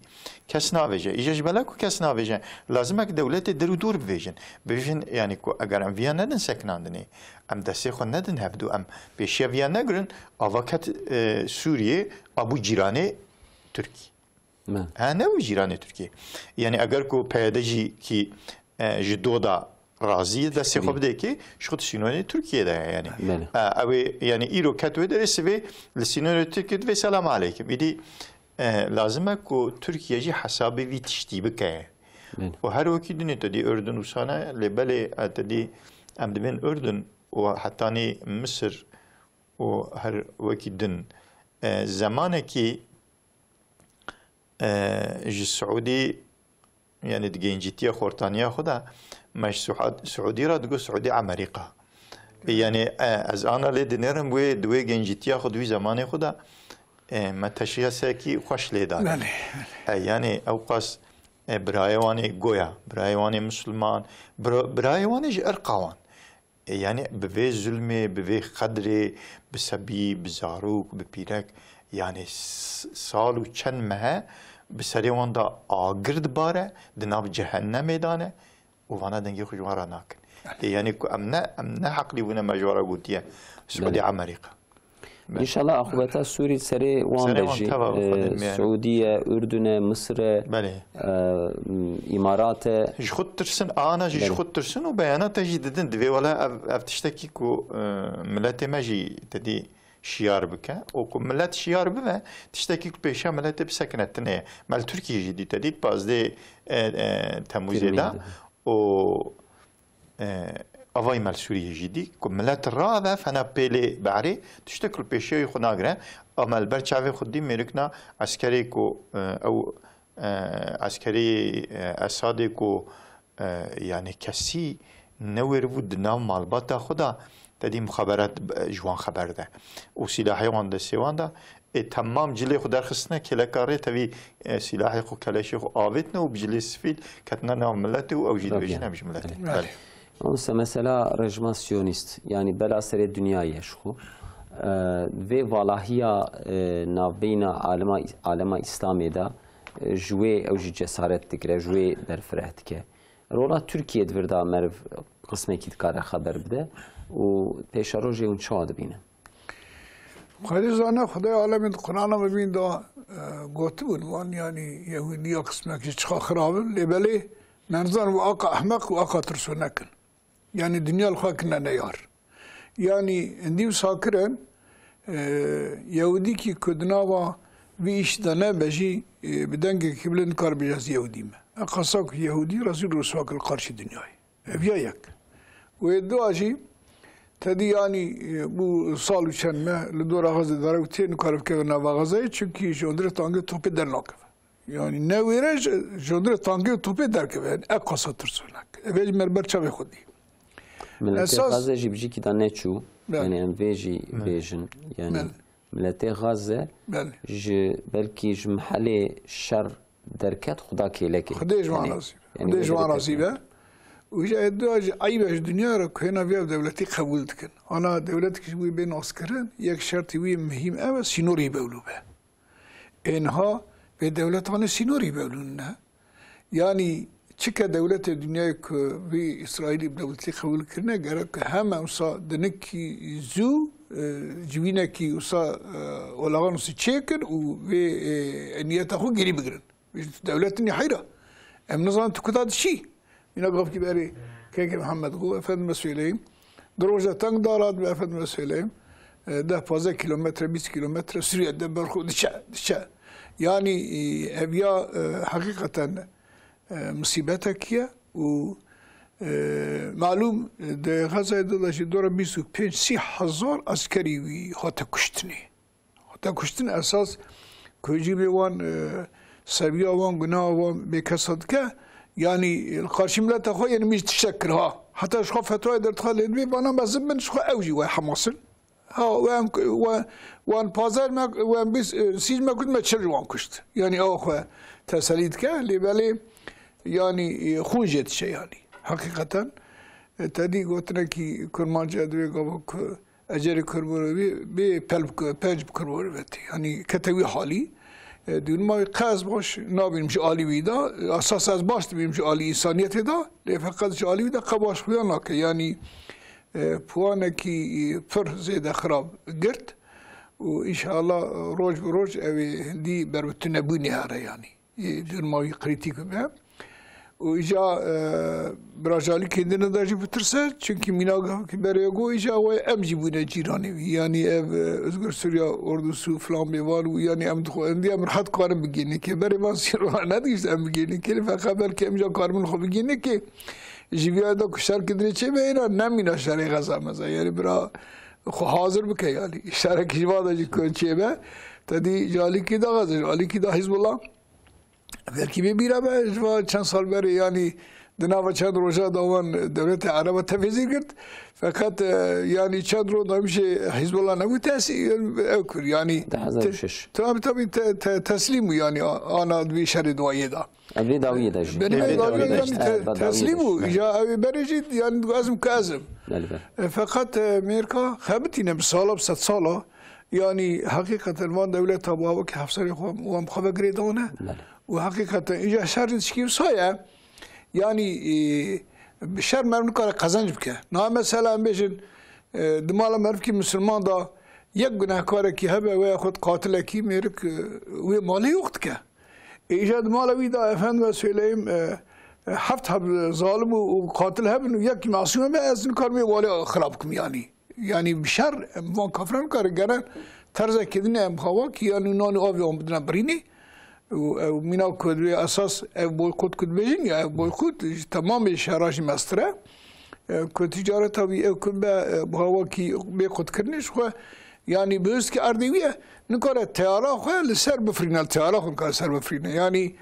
Kes navêje. Îje ji bela ku kes navêje, lazim e ku dewletê der û dor bivêjin. Bivêjin, yanî ku eger em viya nedin sekinandinê, em destê xwe nedin hevdû, em pêşiya viya negirin, ava ket, e, Sûriyê, abû cîranê Tirkî. Me. Ha, nebû cîranê Tirkiyê. Yanî eger ku P Y D jî kî, e, ji do da razî ye, destê xwe Sûriyê. Bidê kê, ji xwe di sînorê Tirkiyê de ye yanî. Belê. E, ew ê, yanî îro ket wê derê, sivê li sînorê Tirkiyê divê selam aleykim. Îdî, e, lazim e ku Tirkiye jî hesabê vî tiştî bike. Belê. Û her wekî dinê te dî Urdun û sane, lê belê, e, te dî em dibên Urdun û hetanî Misir û her wekî din, e, zemanekî, e, ji Siûdî, yanî di gencîtiya xortaniya xwe de me ji Suhad-, Siûdî re digot Siûdî Emerîka. Yanî, e, ez ana lê dinêrim wê di wê gencîtiya xwe, di wî zemanê xwe de, e, me teşhisekî xweş lê dane. Belê, belê. E, yanî ew qas, e, birayê wan ê goya, birayê wan ê misilman, bira-, birayê wan ê ji irqa wan. E, yanî bi vê zulmê, bi vê qedrê, bi sebî, bi zarok, bi pîrek, yanî s-, sal û çend mehe bi serê wan de agir dibare, di nav cehennemê de ne û vana dengê xwe ji wan re nakin. E, yanî ku em ne, em ne heqlî bûne me ji wan re gotiye Siûdî Belê. Emerîka. Belê. Înşallah aqibeta Sûrî serê wan Serê de wan jî, teva e, bixwedin, yani. Siûdî ye, Urdun e, Misir e, Belê. E, Îmarat e. Ji xwe tirsin, ana jî ji Belê. Xwe tirsin û beyanata jî didin. Divê wela ev, ev tiştekî ku, e, miletê me jî te dî şiyar bike. Û ku milet şiyar bibe, tiştekî ku pêşiya miletê bisekine tune ye. Me li Tirkiyê jî dî, te dît pazdeh, e, e, Temûzê de. Tirmîzê de. Û, e, avayî me li Sûriyê jî dî, ku milet rave fena pêlê behrê, tiştek li pêşiya wî xwe nagire. A me li ber çavê xwe dî mêrikna eskerê ku, e, ew, e, eskerê, e, Esadê ku, e, yanî kesî newêribû di nav malbata xwe de, te dî mixaberat, e, ji wan xeber de. Û sîlahê wan destê wan de. Ê, temam cilê xwe derxistine kêleka rê, tevî, e, sîlahê xwe, keleşê xwe avêtine û bi cilê sifîl ketine nav miletê û ew jî Tabii. Dibêjin em ji miletê. Belê. Belê. Onse mesela rejima siyonîst, yanî bela serê dinyayê ye ji xwe. E, vê valahiya, e, navbeyna alema, alema Îslamê de, e, ji wê ew jî cesaret digire, ji wê berfireh dike. Rola Tirkiyê di vir de meriv qismekî dikare xeber bide û pêşerojê hûn çawa dibîne? Xwedê zane, Xwedê alemê di Qur'ana Mubîn de, e, gotibûn, wan, yanî, Yehûdiya qismekî çiqa xirab in, lê belê me nizan û aqa ehmeq û aqa tirsonek in. Yanî dinya li xwe kirine neyar. Yanî hindî wisa kirin, e, Yehûdîkî ku di nava vî îşî de nebe jî, e, bi dengekî bilind kar bêje ez Yehûdî me. Eqasa ku Yehûdî rezîl û riswa kir li qarşî dinyayê. Ev ya yek. Wê dua jî tedî yanî, e, bû sal û çend meh li dora Xezê derewtê, nikare bikeve nava Xezeyê, çunkî ji hundirê tangê topê dernakeve. Yanî ne wêre ji, ji hundirê tangê û topê derkeve. Yanî eqasa tirsonek. Ev ê ji me li ber çavê xwe dî. Miletê Esas Xezê jî bi jîkî de neçû. Belê. Yanî em vê jî Belê. bêjin. Yanî Belê. Miletê Xezê Belê. ji, belkî ji mihelê şer derket, xuda kêlekê. Xwedê ji wan Yanî, razî be. yanî Xwedê ji wan razî be. Û îja ê dua jî eyb e ji dinya re ku hêna vê ev dewletî qebûl dikin. Ana dewletek ji wî bê naskirin, yek şertî wî muhîm ev e, sînorî bewlû be. Ê niha vê dewletanê sînorî bewlû ne. Yanî çike dewletê dinyayê ku vî Îsraîlî bi dewletî qebûl kirine, gerek ku heme wisa dinikî zû, e, civînekî wisa, e, olagan wisa çêkin û vê, e, niyeta xwe gerî bigirin. Dewlet nî heyra. Em nizanin tu kuda diçî. Mîna gavkî berê kekê Mihemed got, efendime söyleyim. Di roja teng de rat be, efendime söyleyim. E, deh pazdeh kilometre, bîst kilometre sürüye de berxwe diçe, diçe. Yanî, e, ev ya, e, heqîqeten, e, musîbetekî ye û, e, malûm, e, di Xezayê de de jî dora bîst û pênc sî hezar eskerî wî hate kuştinê. Hate kuştin esas ku cîbê wan, e, seviya wan, gunaha wan bêkesa dike. Yanî, e, li qarşî mileta xwe yên min jî tiştek kir ha. Heta ji xwe fetwayê derdixe lê divê vana mezin bin, ji xwe ew jî wê Hamas in. Ha, we em, we, wan pazdeh me, we em bîst, e, sî me kuşt, me çil ji wan kuşt. Yanî ew xwe teselî dike, lê belê, yanî, e, xûn jê diçe yanî. Heqîqeten, e, te dî gotinekî kurmancî divê gava ku ecerê kurborê wî bê pel bi, penc bi kurborê ve tê. Yanî kete wî halî. E, dûrma wî qe ez baş nabînim ji alî wî de. Esas ez baş dibînim ji alî însaniyetê de. Lê feqet ji alî wî de qe baş xuya nake. Yanî, e, puanekî, e, pir zêde xirab girt. Û înşallah, e, roj bi roj ew ê hindî ber bi tunebûnê here yanî. Ê, durma wî krîtîk bibe. Û îca, e, bira Jalîkê din de jî bitirse, çunkî mîna gavkî berê got, îca we em jî bûne cîranê wî. Yanî ev, e, Özgür Suriya Ordusu filan bêvan û yanî em dixwe, em dî em rehet karin bigihîne kê. Berê van sîrora nedihîşt em bigihîne kê. Feqet belkî em jî karibin xwe bigihîne kê. Ji vîya de ku şer kidinê çê be, êna nemîna şerê xeza meza. Yanî bira xwe hazir bike yanî. Şerekî ji va de jî ku çêbe. Te dî Jalîkî de xeze, Jalîkî de Hizbullah. Belkî bê bîra me, ji va çend sal berê, yanî di nava çend roja da wan dewletê Ereba tevhêzî girt. Feqet, e, yanî çend ro da jî Hizbullah nebû tesî-, ew kir, yanî Du hezar û şeş. te-, tabii, tabii te-, te-, teslîm bû, yanî a-, ana di vî şerê duayê da. Em vê dawiyê de jî. Belê, Em vê dawiyê dawiyê de de yanî jî. te-, Em dawiyê teslîm de bû. jî. Ya ew ê berê jî, yanî ez im ku ez im. Belê, belê. E, feqet, e, Mêrka xebitîne bi sala, bi sed sala, Yanî heqîqeten van dewleta bi awakî hevserê xwe wan bi xwe ve girêdane. Belê. Û heqîqeten îca şer jî tişkî wisa ye. Yanî, e, bi şer meriv nikare qezenc bike. Niha mesela em bêjin, e, di mala merivkî misilman de yek gunehkarekî hebe, wê xwe qatilekî mêrik, e, wê malê yox dike. E, îca di mala wî de efendime söyleyeyim, e, e, heft heb zalim û, û qatil hebin û yek masûm hebe, ez nikarim wê malê xirab bikim yanî. Yanî bi şer em van kafiran karin gere terzekê din em xawa ki yanî nanî avê wan bidine birînê. Û ew mîna ku divê esas ev boykot ku dibêjin ya ev boykot ji temamê şera jî mestir e. E, ku ticareta wî ew ku be, e, bi hawa ki bê qutkirinê ji xwe yanî bi hizkî erdê wî ye. Nikare teyara xwe li ser bifirîne, li teyara xwe nikare ser bifirîne. Yanî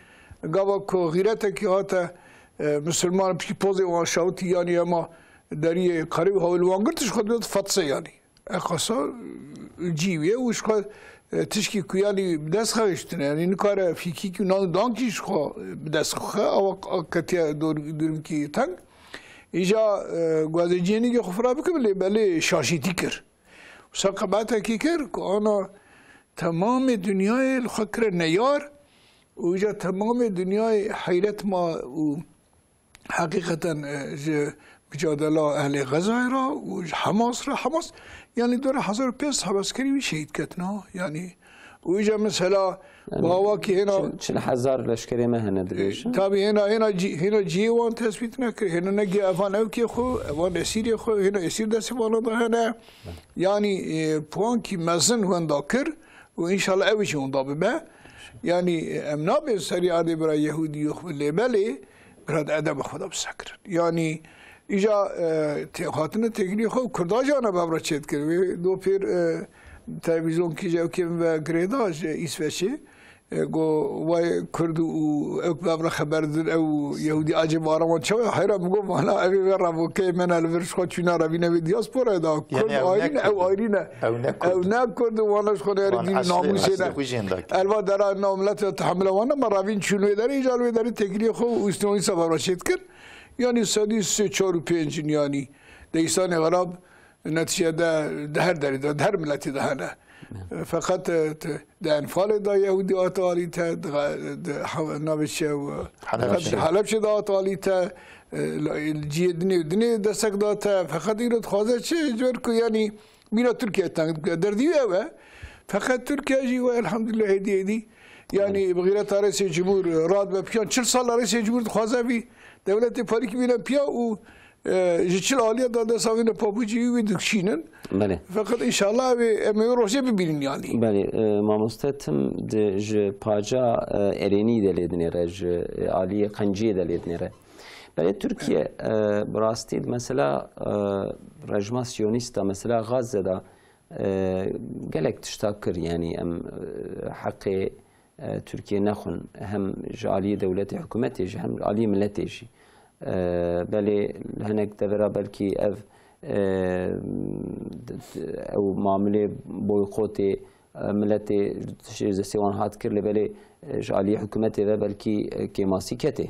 gava ku xîretekî hate, e, misilman piştî pozê wan şawitî yanî ema deriyê qerê û hawil wan girt, ji xwe dibe fetse yanî. Eqasa cî wî ye û ji xwe, e, tişkî ku yanî bi dest xwe hiştine, yanî nikare fîkîkî û nan û dankî ji xwe bi dest xwe, awa ketiye dor-, durumkî teng. Îca, e, guhazê cî nigê xwe fira bikim, lê belê şaşîtî kir. Wisa qebatekî kir ku ana temamê dinyayê li xwe kire neyar û îca temamê dinyayê heyret ma û Heqîqeten, e, ji micadela ehlê Xezayê re û ji Hamas re, Hamas, yanî dora hezar û pênc sed heveskerî wî şehîd ketin ha, yanî û îca mesela Yani, bi awakî hêna çil, çil hezar leşkerê me hene dibêjin. E, tabî hêna, hêna cî-, hêna cihê wan tespît nekir, hêna ne gi evan ewkê xwe, evan esîrê xwe, hêna esîr destê wana de hene. Yanî, e, puankî mezin wenda kir û înşallah ew jî wenda bibe. Yanî em nabên serî erdê bira Yehûdî yox bin lê belê bira di edeba xwe de bisekirin. Yanî îja, e, tê-, hatine têkilî xwe û Kurda jî ana bevra çêdikirin. Wê do pêr, e, televîzyonkî ji ewkê min ve girêda ji Îsveçê. E, go vay Kurd û ew bevra xeber didin, ew Yehûdî acê baraman çawa? Heyra min got, vana ev ê ve revokeyê me ne li vir ji xwe çûna revîne vê diasporayê da. Kurd ayrî ne, ew ayrî ne. Ew ne Kurd. Ew ne Kurd û vana ji xwe neyarî dîn û namûsê ne. Elva dera nav milletê de tehemile wan nema revîn çûn wê derê, îcar wê derê têkiliyê xwe û îstinonî sebebre çê dikir. Yanî sedî sê, çar û pênc in yanî. Dêstanê xerab netîcede di her derê de, di her miletê de hene. Feqet, e, te-, di Enfalê de Yehûdî hat alîte, di, di ha-, navê çi ye, Helebçe. Feqet di Helebçê de hat alîte, e, cihê dinê û dinê destek date. Feqet îro dixwaze çi? Ji ber ku yanî Mîna Tirkiye teng dike. Derdî wî ew e. Feqet Tirkiye jî we elhamdulillah hêdî hêdî. Yanî bi xîreta Rêsê Cumhur radibe piyan. Çil sala Rêsê Cumhur dixwaze vî dewletê parîkî bîne piya û, e, ji çil aliyê de desa vîne papucî wî dikişînin. Belê. Feqet înşallah ew ê, em ê wê rojê bibînin yanî. Belê, e, mamoste tim di ji paca, e, erênî de lê dinêre, ji, e, aliyê qenciyê de lê dinêre. Belê Tirkiye, e, bi rastî di mesela, e, rejima siyonîst de, mesela Gazze de, e, gelek tişta kir, yanî em, e, heqê, e, Tirkiye nexwin, hem ji aliyê dewletê, hikûmetê jî, hem ji aliyê miletê jî. E, belê li hinek devera belkî ev, e, d-, d-, ew mamilê boykotê, e, miletê ji destê wan hat kir, lê belê, e, ji aliyê hikûmetê ve belkî, e, kêmasî ketê.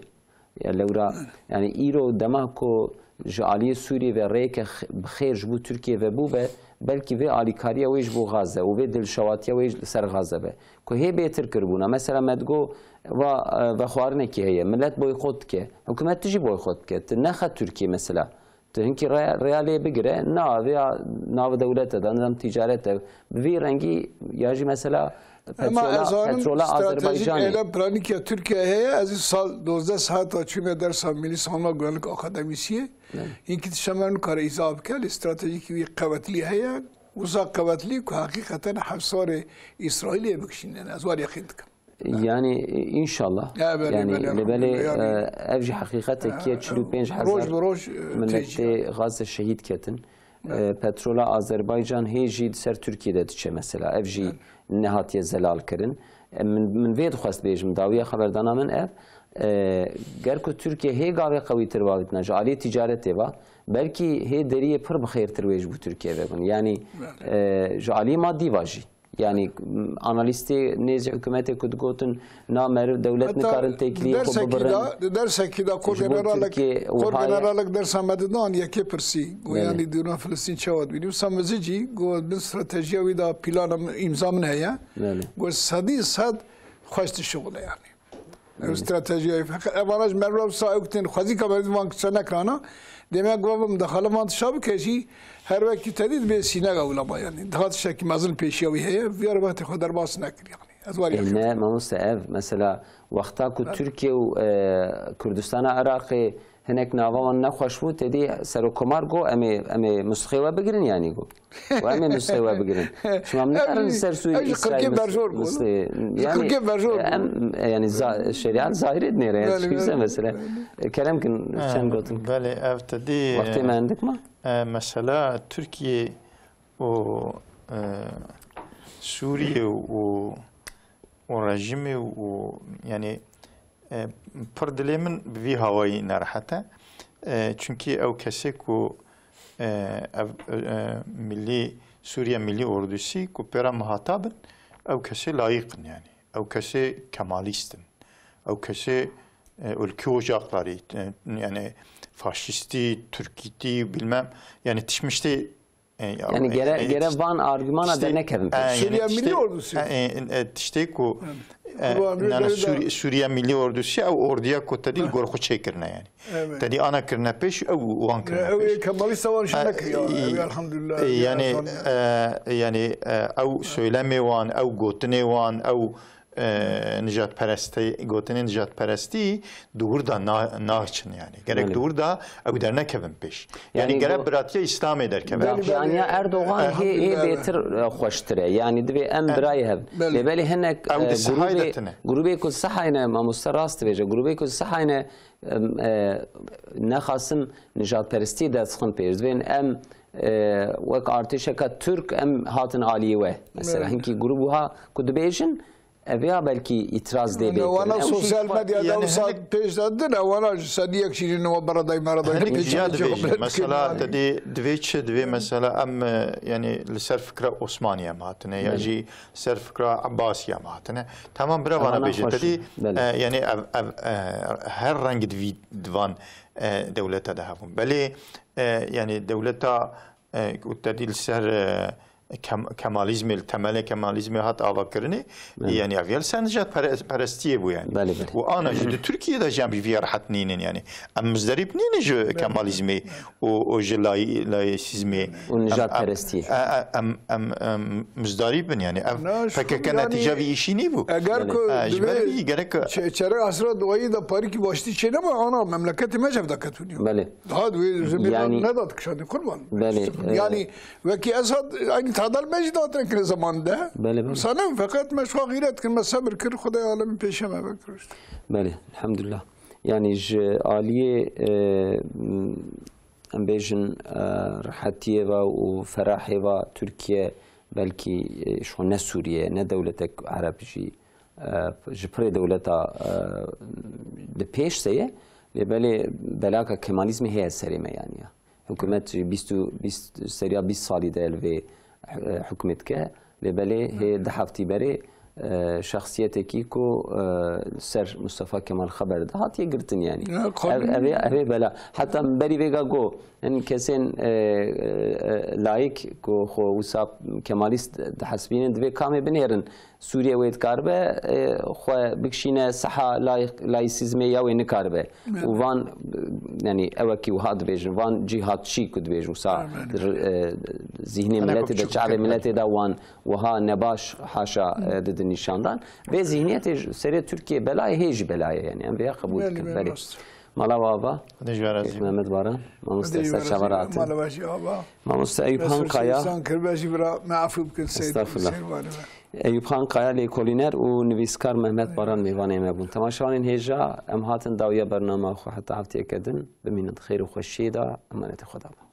Ya lewra, yanî îro dema ku ji aliyê Sûriyê ve rêyeke x-, bi xêr ji bo Tirkiye ve bû be, belkî vê alîkariya wê ji bo Gaze û vê dilşewatiya wê li ser Gaze be. Ku hê bêtir kiribûna. Mesela me digo va, e, vexwarinekî heye, milet boykot dike. Hikûmet tu jî boykot dike. Tu nexe Tirkiye mesela. Tu hinkî rê-, rêya lê bigire, na, vêya nav dewlete de, nizam ticaret de, bi vî rengî ya jî mesela Ema petrola, ez zanim petrola stratejik Azerbaycanê. Eylem planî ke Tirkiye heye, ez ê sal dozdeh saeta çûme dersa milî savunma güvenlik akademîsiyê. Evet. Hinkî tişta me nikare îza bike, lê stratejîkî wî qewetlî heye, wisa qewetlî ku heqîqeten hevsarê Îsraîlê bikişînin. Ez war yeqîn dikim. Yani, e, inşallah. Ya, belê, yani, belê, lê belê, elhamdülillah, yani, e, ev jî heqîqetek e, ye, çil û pênc hezar roj bi roj, e, miletê têjiya. Gaze şehîd ketin. Evet. E, petrola Azerbaycan hê jî di ser Tirkiye de diçe mesela. Ev jî evet. Nehatiye zelal kirin. E, min, min vê dixwest bêjim, dawiya xeberdana min ev, e, ger ku Tirkiye hê gavê qewîtir bavêtina, ji aliyê ticaretê va, belkî hê deriyê pir bi xêrtir wê ji bo Tirkiye vebin. Yani, evet. E, ji aliyê madî va jî. Yani, analîstê nêzî hikûmetê ku digotin, na meriv dewlet nikarin têkiliyê xwe bibirin. Di dersekî de, di dersekî de kor generalek, kor generalek dersa me didan, yekê pirsî. Got, belê. Yani, dûna Filistîn çawa dibînî? Wisa mizicî, got, bin stratejiya wî de plana min, îmza min heye. Belê. Got, sedî sed xweş dişuxile yani. Ev stratejiya, feqet evana ji merivra wisa ew kitin xwezîka me van kisa nekirana. Dême gova bim dexele van tişta bike jî her wekî tedî dibê sînega wila ma yani. Daha tiştekî mezin pêşiya wî heye. Viyar wextê xwe derbas nekir yani. Ez war Ê, yakın. Ne, mamoste ev, mesela wexta ku Tirkiye û, e, Kurdistana Iraqê hinek nava wan nexweş bû, tedî Serokomar got, em ê, em ê mustixê we bigirin yani got. Û em ê mustê we bigirin. Şima min nikarin li ser Sûrî Îsraîl mustê. Ev jî qirkê berjor bû. Yanî, qirkê berjor bû. Em, yanî, şerîet zahirê dinêre, yani, çi mesela. Belê. Kerem kin, çend gotin. Belê, ev te dî, wextê me hindik ma? E, mesela Tirkiye û, e, Sûriye û, û rejîmê û, yani, E, pir dilê min bi vî hawayî nerehet e. E, çunkî ew kesê ku, e, ev, e, milî, Sûriye Milî Ordusî ku pê re muhatab in, ew kesê layîq in yani. Ew kesê kemalîst in. Ew kesê, e, ülkü ocakları, e, yani faşistî, Türkîtî, bilmem, yani tişmiştê E, ya, Yani e, gere, e, gere tiş-, van argümana tiştê, dernekevin pêş. E, yani Sûriye Milli tiştê, Ordusu. E, e, e, tiştê ku, e, yani Sûri-, Sûriye Milli Ordusu ew orduya ku te dî li gor xwe çêkirine yani. Evet. Te dî ana kirine pêş ew wan kirine pêş. Ew ê Kemalîsta wan jî nekiriya. E, ew ê elhamdülillah, e, yani, e, yani, e, ew söylemê wan, ew gotinê wan, ew e, nijadperestî, gotinên nijadperestî di wir de na-, naçin yani. Gerek Belê. di wir de ew dernekevin pêş. Yani Yani gerek bu biratiya Îslamê derkeve. Belê, belê. Yani Erdogan hê, hê Elhamdülillah. bêtir, e, xweştir e. Yani divê em birayê hev. Belê. Lê belê hinek, Ew e, di sihayê de grûbê, tine. grûbê ku sihayne, mamoste rast dibêje, grûbê ku sihayne, em, e, nexasin nijadperestî dest xin pêş. Divên em, e, wek artêşeka Türk em hatin aliyê we. Mesela Belê. hinkî grûb wiha ku dibêjin, ev ya belkî îtiraz dê Yani bêkirin. wana Ew jî sosyal xwe- medyada Yani wisa hinek pêş de din, wana ji sedî yek şîrîn wa beredayî meredayî Hinek pêş jiya de dibêjin. jî Mesela te dê divê çi, divê mesela em, e, yani li ser fikra Osmanî em hatine, ya Belê. jî ser fikra Abbasî em hatine. Tamam bira vana Vana bêje. xweş Te dê, in. Belê. e, yani ev, ev, e, her reng di vî, di van, e, dewleta de hebûn. Belê, e, yani dewleta, e, ku te dî li ser, e, kem-, kemalizmê, li temelê kemalizmê hat avakirinê, Belê. yani ev ya li ser nijad pere-, perestiyê bû yani. Belê, belê. Û ana jî di Tirkiye de jî em bi vî ya rehet nînin yani. Em muzdarîb nînin ji kemalizmê û, û ji lay-, layîsîzmê. Û Em, em, nijadperestiyê. e, e, em, em, em muzdarîb bin yani. Ev Na, P K K şu yani netîca vî îşî nîbû. eger Belê. ku E, ji ber divê vî gerek çe-, çerek esra duayî de parîkî baştî çênema, ana memleketê me ji hev de ketûn ya. Belê. Daha divê zimê Yani ne dat kişandî kurban. Belê, e, Yani wekî Esad, aynî tadal me jî datine kire zamanında. Belê, belê. Sana feqet me şu xîret kin, me sebir kir, Xwedayê alemî pêşe me vekir işte. Belê, elhamdulillah. Yani ji aliyê, e, em bêjin, e, rehetiyê ve û ferahê ve Tirkiye belkî, e, şu ne Sûriye, ne dewletek Ereb jî, e, ji pirê dewleta, e, di pêş de ye. Lê belê belaka kemalizmê heye serê me yani ya. Hikûmet jî bîst û, bîst, seriya bîst salî de li vê, e, hikûmet dike. Lê belê hê du heftî berê, e, şexsiyetekî ku, e, ser Mustafa Kemal Xeber de hatiye girtin yani. Ya, Ev, qanûn- ev, ev ê bela. Heta min berî vêga got, hin kesên, e, e, e, layik ku xwe wisa kemalîst dihesibînin, divê kamê binêrin. Sûriye wê dikaribe, e, xwe bikişîne seha lay-, layîsîzmê ya wê nikaribe. Evet. Û van, e, yani ewekî wiha dibêjin, van cîhadçî ku dibêjin wisa Evet. dir-, e, zihnê Hinek miletê de, çavê çûk miletê de wan wiha nebaş haşa, e, didin nîşandan. Vê zihniyetê ji serê Tirkiye belayê hê jî belayê yani. Em vêya qebûl Belê, dikin. belê, Belê. rast. Mala we ava. Xwedê ji we razî Kek be. Mehmet Baran. Mamoste Xwedê ji ser we çava razî be. rahatin. Mala we jî ava. Mamoste Eyüp Mesut Hankaya. Seysan Kirbecî bira me afû bikin, Seyid Estağfurullah. Seyirvanê me. Eyüp Hankaya lêkolîner û nivîskar Mehmet Baran mêvanê me bûn. Temaşevanên hêja, em hatin dawiya bernama xwe heta heftiyeke din. Bimînin di xêr û xweşiyê de, emanetê Xweda be.